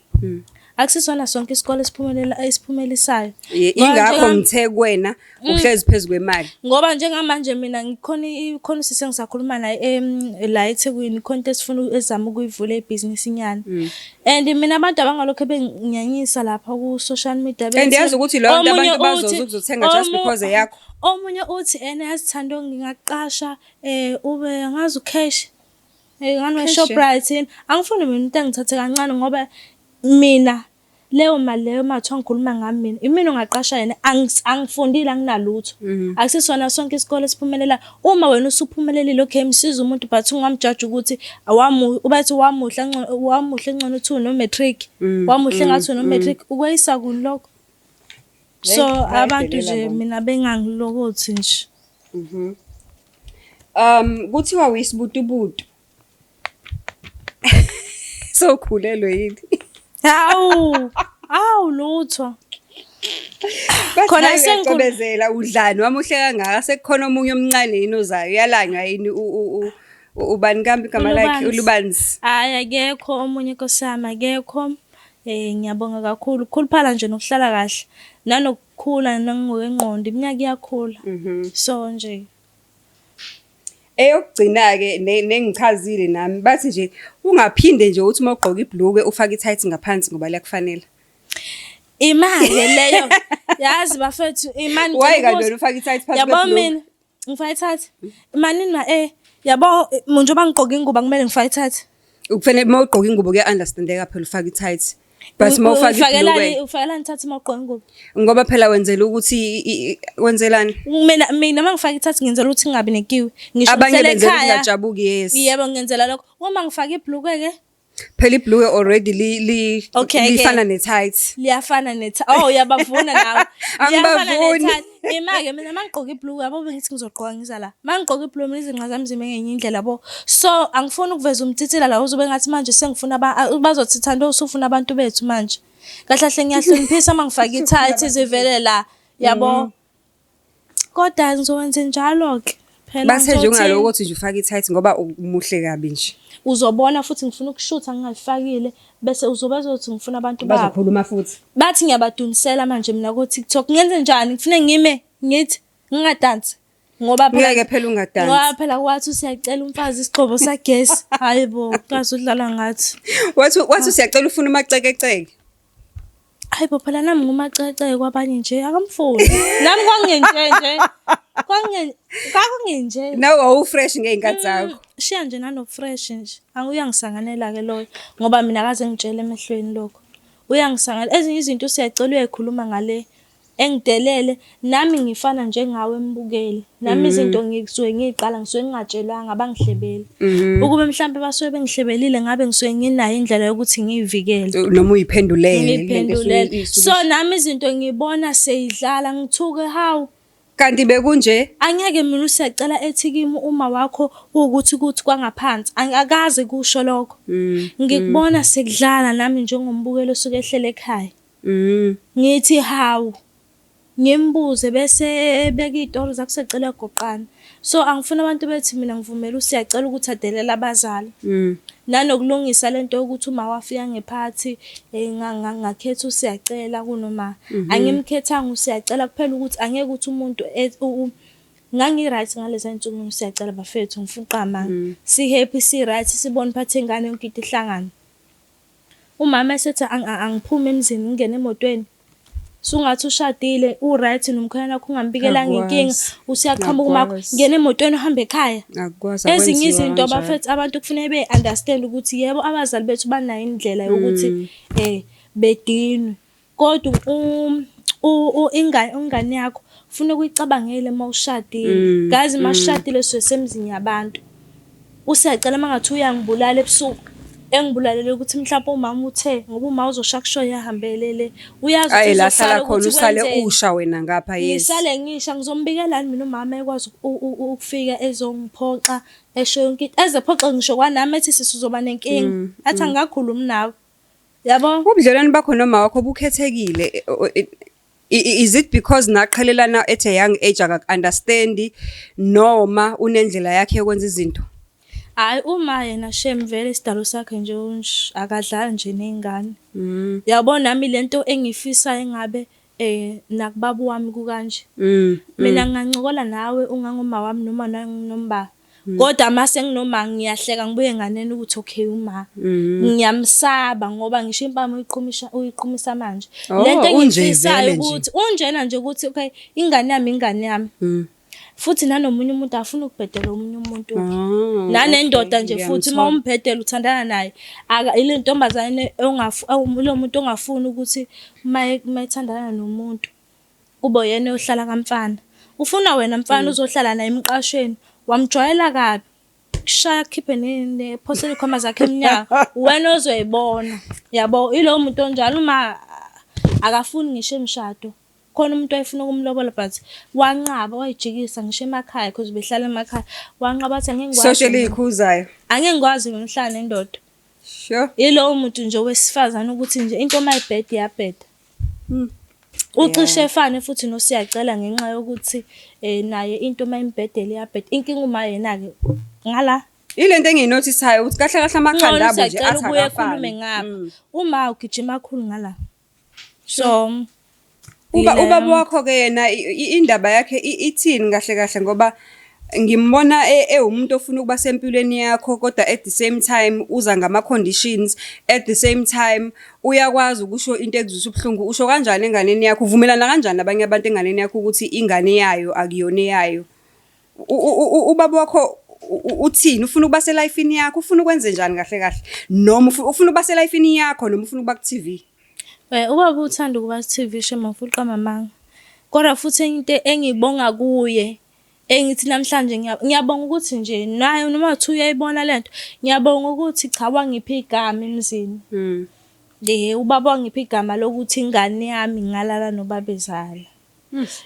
Akusisona sonke isikole esiphumelela esiphumelisayo. Ngoba Ingakho ngithe kuwena uhlezi phezu kwemali. Ngoba njengamanje mina ngikhona, ikhona usisi engisakhuluma naye la eThekwini, khona into esifuna ezama ukuyivula ibhizinisi inyana. And mina abantu abangalokho benginyanyisa lapha ku social media And bethi yazi ukuthi leyo nto omunye abantu bazoza ukuzothenga just because eyakho. Omunye uthi ene yazi Thando ngingaqasha ube ngazi ucash ngani we Cash, Shoprite yini. Angifuni mina umuntu engithathe kancane, ngoba mina leyo mali leyo mathiwa ngikhuluma ngami mina, imina ongaqasha yena, angifundile, anginalutho. Akusisona sonke isikole esiphumelelayo. Uma wena usuphumelelile, okay, msiza umuntu, but ungamjaji ukuthi bathi wamuhle wamuhle ngcono uthi uno-matric, wamuhle ngathi uno-matric, ukweyisa kuni lokho? So Bayadelela abantu nje bona. Mina bengangilokothi nje. Kuthiwa uyisibutubutu. Sowukhulelwe yini? Hawu, hawu lutho. Bathi Khona hayi uyacwebezela, udlani wamuhle kangaka, sekukhona omunye omncane yini ozayo, uyalanywa yini ubani kambe igama lakhe? Ulubanzi. Ulubanzi. Hhayi akekho omunye nkosi yami, akekho. Ngiyabonga kakhulu. Ukukhuluphala nje nokuhlala kahle nanokukhula nangokwengqondo, iminyaka iyakhula. So nje. Eyokugcina-ke nengichazile nami, bathi nje ungaphinde nje uthi uma ugqoka ibhulukwe ufake i-tight ngaphansi ngoba liyakufanela. Imali leyo. Yazi bafethu imani Why ngicela kanti ukubuza. wena ufake i-tight phansi Yabo kwebhulukwe? mina ngifake i-tight. Manini ma yabo njengoba ngigqoka ingubo kumele ngifake i-tight. Kufanele uma ugqoka ingubo kuya-understandeka phela ufake i-tight. But uma ufake ibhulukwe Ufakelani i-tight uma ugqoka ingubo? Ngoba phela wenzela ukuthi wenzelani? Mina uma ngifaka i-tight ngenzela ukuthi ngingabi nekiwi. Ngisho Abanye ngihlele benzela ekhaya. ukungajabuki, yes. Yebo, ngenzela lokho. Uma ngifaka ibhulukwe ke Phela ibhulukwe already li li Okay, ke. lifana ne-tight. Liyafana ne Oh, uyabavuna nawe. Liyafana Angibavuni. ne-tight. Ima-ke mina mangigqoka ibhulukwe yabo, bengithi ngizogqoka ngiza la. Mangigqoka ibhulukwe mina izinqa zami zime ngenye indlela yabo. So angifuni ukuveza umtitila la, uzobe ngathi manje sengifuna bazothi Thando usufuna abantu bethu manje. Kahle kahle ngiyahloniphisa uma ngifake i-tight zivele la yabo. Kodwa ngizokwenze njalo-ke phela. Bathe nje ngizothini? ungalokothi nje ufake i-tight ngoba umuhle kabi nje. Uzobona futhi ngifuna ukushutha ngingayifakile, bese uzobe ezothi ngifuna abantu babo. Bazokhuluma futhi. Bathi ngiyabadunisela manje mina ko-TikTok. Ngenze njani? Ngifune ngime ngithi ngingadansi ngoba phela Ngeke phela ungadansi. Ngoba phela kwathi usiyacela umfazi isigxobo sagesi. Hayi bo, kaze udlala ngathi. Wathi usiyacela ufuna umacekeceke. Hayi bo, phela nami ngumacekeceke kwabanye nje akamfuni. Nami kwangenje nje. Kwakungenje. Nawe wawufresh ngey'nkathi zakho. Shiya nje nano-fresh nje. Uyangisanganela ke loyo ngoba mina akaze ngitshele emehlweni lokho. Uyangisanganela. Ezinye izinto usiyacela uyayikhuluma ngale engidelele, nami ngifana njengawe mbukeli. Nami izinto ngisuke ngiyiqala ngisuke ngingatshelwanga, abangihlebeli. Ukube mhlampe basuke bengihlebelile ngabe ngisuke nginayo indlela yokuthi ngiyivikele. Noma uyiphendulele. Ngiyiphendulele. So nami izinto ngibona seyidlala ngithuke, hawu. Kanti bekunje? Angeke mina usiyacela ethi kimi uma wakho ukuthi kuthi kwangaphansi. Angikaze kusho lokho. Ngikubona sekudlala nami njengombukeli osuke ehlele ekhaya. Ngithi hawu, ngimbuze bese ebeka iy'tori zakhe usecela uyagoqana. So angifuni abantu bethi mina ngivumela usiyacela ukuthi adelele abazali. Nanokulungisa lento yokuthi uma wafika ngephathi ngakhetha usiyacela kunoma. Angimkhethanga usiyacela kuphela ukuthi angeke ukuthi umuntu ngangi-right ngaleza y'nsuku noSiyacela bafethu, ngifuna ukuqamba amanga. Si-happy, si-right, sibona uphathe ingane yonke into ihlangana. Umama esethi angiphume emzini ngingene emotweni. Sungathi ushadile u-right nomkhwenyana wakho ungambikelanga inkinga, usuyaqhamuka umakho, ngena emotweni uhambe ekhaya. Akukwazi, Ezinye akwenziwa izinto kanjalo. bafethu abantu kufuneka be-understand ukuthi yebo abazali bethu banayo indlela yokuthi bedinwe. Kodwa ingane yakho kufuneka uyicabangele uma ushadile. Guys, uma sishadile sisuke sisemzini yabantu. Usiyacela uma kungathiwa uyangibulala ebusuku, engibulalele ukuthi mhlawumpe umama uthe, ngoba uma uzoshaya kushoye ahambele le. Uyazi Ayi ukuthi la uzosala hlala khona ukuthi usale kwenzeni. usha wena ngapha, yes. Ngisale ngisha, ngizombikelani mina umama ekwazi ukufika ezongiphoxa, esho yonke into. Eze ephoxe ngisho kwanami ethi sisi uzoba nenkinga. Athi angikakhulumi nawe. Yabo? Ubudlelwane bakho noma wakho bukhethekile. Is it because naqhelelana at a young age, akaku-understand noma unendlela yakhe yokwenza izinto? Hhayi, uma yena shem vele isidalo sakhe nje akadlali nje ney'ngane. Yabo nami lento engiyifisayo engabe nakubaba wami kukanje. Mina ngingancokola nawe ungangoma wami noma noma. Kodwa mase nginoma ngiyahleka ngibuye nganeni ukuthi okay uma. Ngiyamsaba ngoba ngisho impama uyiqhumisha uyiqhumisa manje. Oh, Lento unje engiyifisayo vele nje. ukuthi unjena nje ukuthi okay ingane yami ingane yami. Futhi nanomunye umuntu afuna ukubhedela omunye umuntu. Oh, Nanendoda okay, nje futhi uma ngiyamthola. umbhedela uthandana naye, aka ile ntombazane lo muntu ongafuni ukuthi uma ethandana nomuntu kube uyena oyohlala kamfana. Ufuna wena mfana uzohlala naye emqashweni, wamjwayela kabi. Kushaya kukhiphe nephosela iy'khwama zakhe emnyango. Uwena ozoyibona. Yabo, ilowo muntu onjalo uma akafuni ngisho imishado. Khona umuntu wayefuna ukumlobola but wanqaba, wayijikisa ngisho emakhaya because behlala emakhaya. Wanqaba wathi angeke ngikwazi. Social eyikhuzayo. Angeke ngikwazi mina ukuhlala nendoda. Sure. Yilowo muntu nje wesifazane ukuthi nje into mayibheda iyabheda. Ucishe efane futhi noSiyacela ngenxa yokuthi naye into mayimbhedela iyabheda. Inkinga uma yena-ke ngala. Ile nto engiyinothisayo ukuthi kahle kahle amakhanda Ngcono abo nje uSiyacela athi ubuye akafani. ekhulume ngapha. Uma ugijima kakhulu ngala. So Uba ile- ubaba wakho ke yena indaba yakhe ithini kahle kahle, ngoba ngimbona ewumuntu ofuna ukuba sempilweni yakho, kodwa at the same time uza ngama conditions, at the same time uyakwazi ukusho into ekuzwisa ubuhlungu. Usho kanjani enganeni yakho, uvumelana kanjani nabanye abantu enganeni yakho ukuthi ingane yayo akuyona eyayo? Ubaba wakho uthini? Ufuna ukuba selifini yakho, ufuna ukwenze njani kahle kahle, noma ufuna ukuba selifini yakho, noma ufuna ukuba ku-TV? Ubaba uthanda ukuba ku-TV, shame, angifuni ukuqamba amanga. Kodwa futhi enye into engiyibonga kuye, Engithi namhlanje ngiyabonga ukuthi nje naye noma kuthiwa uyayibona lento, ngiyabonga ukuthi cha wangipha igama emzini. Ubaba wangipha igama lokuthi ingane yami ngalala nobabezala.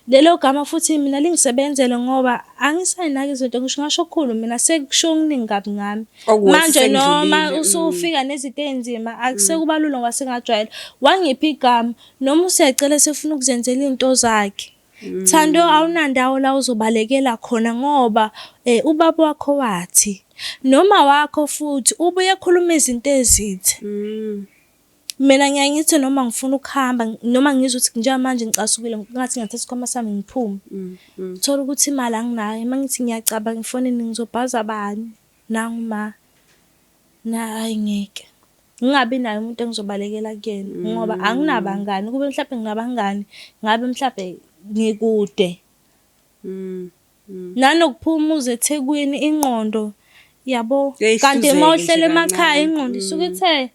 Lelo gama futhi mina lingisebenzele ngoba angisayinaki izinto, ngisho ngasho okukhulu mina sekusho okuningi kabi ngami. Okuworse Manje noma sekudlulile. Usufika nezinto ey'nzima akusekuba lula ngoba sengajwayela. Wangipha igama noma usiyacela sefuna ukuzenzela iy'nto zakhe. Thando, awunandawo la uzobalekela khona ngoba ubaba wakho wathi noma wakho futhi ubuye ekhuluma izinto ezithe. Mina ngiyaye ngithi noma ngifuna ukuhamba, noma ngizwa ukuthi njengamanje ngicasukile, ngathi ngingathatha isikhwama sami ngiphume. Uthole ukuthi imali anginayo, uma ngithi ngiyacabanga efonini ngizobhaza bani, nangu ma. Na hhayi ngeke. Ngingabi naye umuntu engizobalekela kuyena ngoba anginabangani. Kube mhlampe nginabangani ngabe mhlampe ngikude. Nanokuphuma uze eThekwini ingqondo yabo. Kanti Iyayihluzeke uma nje uhlele emakhaya kancane. ingqondo isuke ithe.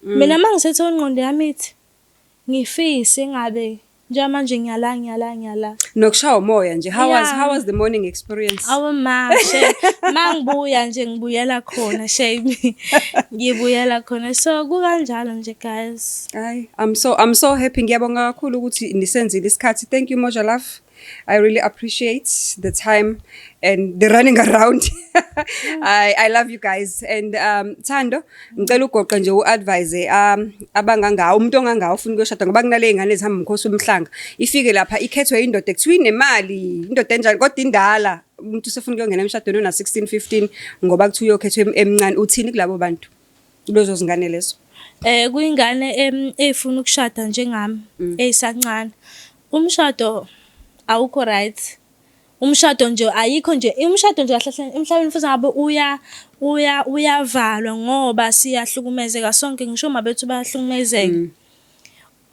Mina uma ngiseThekwini ingqondo yami ithi ngifise ngabe njengamanje ngiyala ngiyala ngiyala. Nokushaya umoya nje. How was Yeah. How was the morning experience? Awu ma, she mangibuya nje ngibuyela khona, shame. Ngibuyela khona. So kukanjalo nje, guys. Hayi, I'm so happy. Ngiyabonga kakhulu ukuthi nisenzile isikhathi. Thank you, Moja Love. I really appreciate the time and the running around. I love you guys and Thando, ngicela ugoqe nje uadvise abangangawo, umuntu ongangawo ufuna ukuyoshada, ngoba kunale ingane ezihamba umkhosi womhlanga, ifike lapha ikhethwe indoda ekuthiwa inemali, indoda enjani kodwa indala, umuntu usefuna ukuyongena emshadweni ona 16 15 ngoba kuthiwa uyokhethwa emncane. Uthini kulabo bantu, kulezo zingane lezo? Kuyingane efuna ukushada njengami eyisancane. Umshado awukho right. Umshado nje ayikho nje, umshado nje kahle kahle emhlabeni futhi ngabe uya uya uyavalwa ngoba siyahlukumezeka sonke, ngisho oma bethu bayahlukumezeka.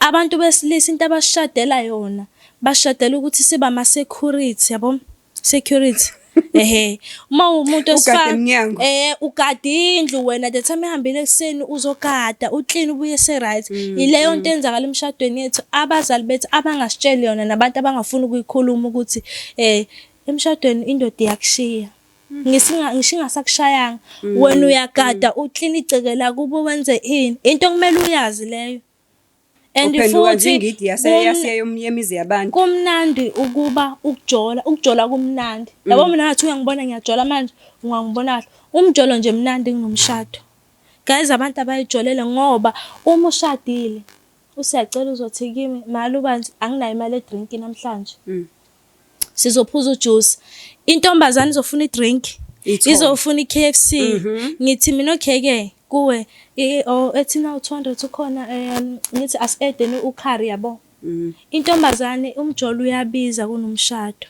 Abantu besilisa into abashadela yona, bashadela ukuthi sibe ama-security yabo, security. Ehhe, uma uwumuntu Ugade wesifazane emnyango. Ugada indlu wena, the time ehambile ekuseni uzogada, uclean, ubuye ese-right. Ileyo nto eyenzakala emshadweni yethu, abazali bethu abangasitsheli yona nabantu abangafuni ukuyikhuluma ukuthi emshadweni indoda iyakushiya. Ngisho ingasakushayanga, wena uyagada, uclean igceke lakubo, wenze ini. Into okumele uyazi leyo. And Uphenduka nje futhi ingidi yemizi yabantu. Kumnandi ukuba ukujola, ukujola kumnandi. Yabo mina ngathi uyangibona ngiyajola manje, ungangibona kahle. Umjolo nje mnandi kunomshado. Guys, abantu abayijolele ngoba uma ushadile usiyacela uzothi kimi, "Malubanzi, anginayo imali yedrink namhlanje. Sizophuza ujuice." Intombazane izofuna idrink, Ithole. izofuna i-KFC. Ngithi mina okay ke kuwe, oh, ethi na u200 ukhona, ngithi asi-add ucurry yabo. Intombazane, umjolo uyabiza kunomshado.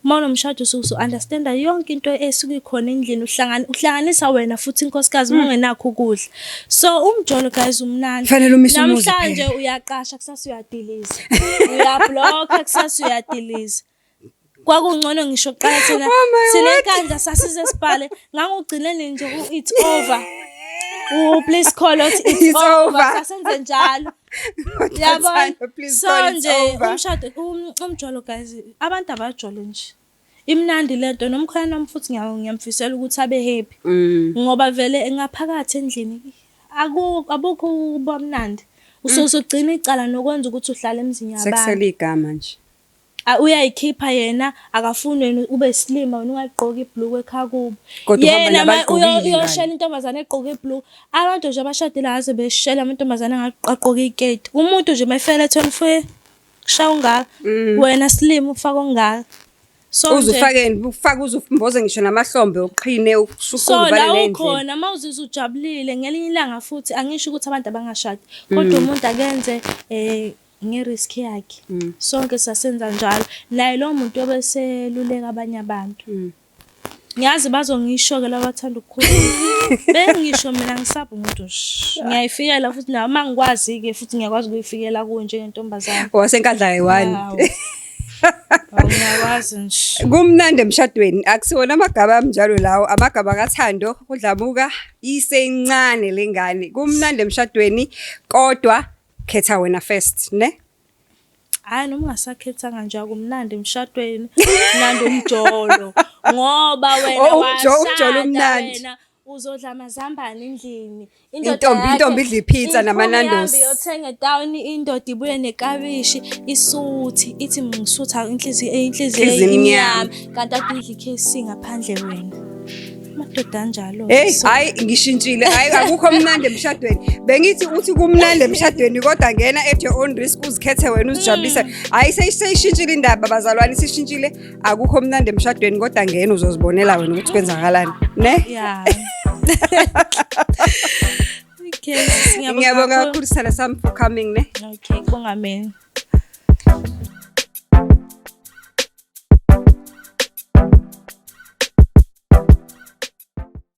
Uma unomshado usuke usu-understand-a yonke into esuke ikhona endlini, uhlanganisa wena futhi inkosikazi uma ungenakho ukudla. So umjolo, guys, umnandi. Kufanele umise umuzi Namhlanje phela. uyaqasha, kusasa uyadiliza. Uyablocka, kusasa uyadiliza. Kwakungcono ngisho kuqala thina Oh my thina word. enkandla sasize sibhale ngangugcineni nje u-it's over. Please call us, it's It's over. over. Sasenze njalo. Yabona? Thando, please So call, it's nje over. umshado, umjolo, guys, abantu abajole nje. Imnandi lento, nomkhwena wami futhi ngiyamfisela ukuthi abe happy. Ngoba vele ngaphakathi endlini abukho ukuba mnandi. Usuke ugcina icala nokwenza ukuthi uhlale emzini yabantu. Sekusele igama nje. Ah, uyayikhipha yena, akafuni wena ube silima, wena ungayigqoki ibhuluku ekhaya kubo. Kodwa uhamba Yena nabagqokile ngale. uyoshela intombazane egqoke ibhuluku. Abantu nje abashadile akaze beshela amantombazane agqoke iketi. Umuntu nje mayefela 24 kushaya ungaka. Wena silima ufaka ongaka. So Uze nje ufake ufake, uze umboze ngisho namahlombe, uqhine, ushuqule, so uvale la ney'ndlebe. ukhona uma uzizwa ujabulile ngelinye ilanga futhi, angisho ukuthi abantu abangashadi, kodwa umuntu akenze nge-risk yakhe. Sonke sasenza njalo. Naye lowo muntu obeseluleka abanye abantu. Ngiyazi bazongisho-ke laba abathanda ukukhuluma. Bengisho mina ngisaba umuntu shh. Ngiyayifikela futhi nawe uma ngikwazi-ke futhi ngiyakwazi ukuyifikela kuwe njengentombazane. Wasenkandla ayi-one. Hawu. Hawu, ngiyakwazi nje. Kumnandi emshadweni, akusiwona amagama amnjalo lawo, amagama kaThando uDlamuka, isencane lengane. Kumnandi emshadweni kodwa khetha wena first, ne? Hhayi noma ungasakhethanga nje akumnandi emshadweni, mnandi umjolo ngoba wena Oh, umjolo washada umnandi. wena uzodla amazambane endlini. Intombi idla i-pizza nama-Nando's. Ihambe iyothenga etawuni indoda ibuye nekabishi isuthi ithi ngisutha inhliziyo inhliziyo Inhliziyo imnyama. imnyama kanti ade idla i-KFC ngaphandle wena. Amadoda anjalo. Hey, hayi ngishintshile. Hayi akukho mnandi emshadweni. Bengithi uthi kumnandi emshadweni kodwa ngena at your own risk uzikhethe wena uzijabulise. Hayi seyishintshile indaba bazalwane isishintshile. Akukho mnandi emshadweni kodwa ngena uzozibonela wena ukuthi kwenzakalani. Ne? Yeah. Okay, Ngiyabonga kakhulu sithanda sami for coming ne. Okay, kubonga mina.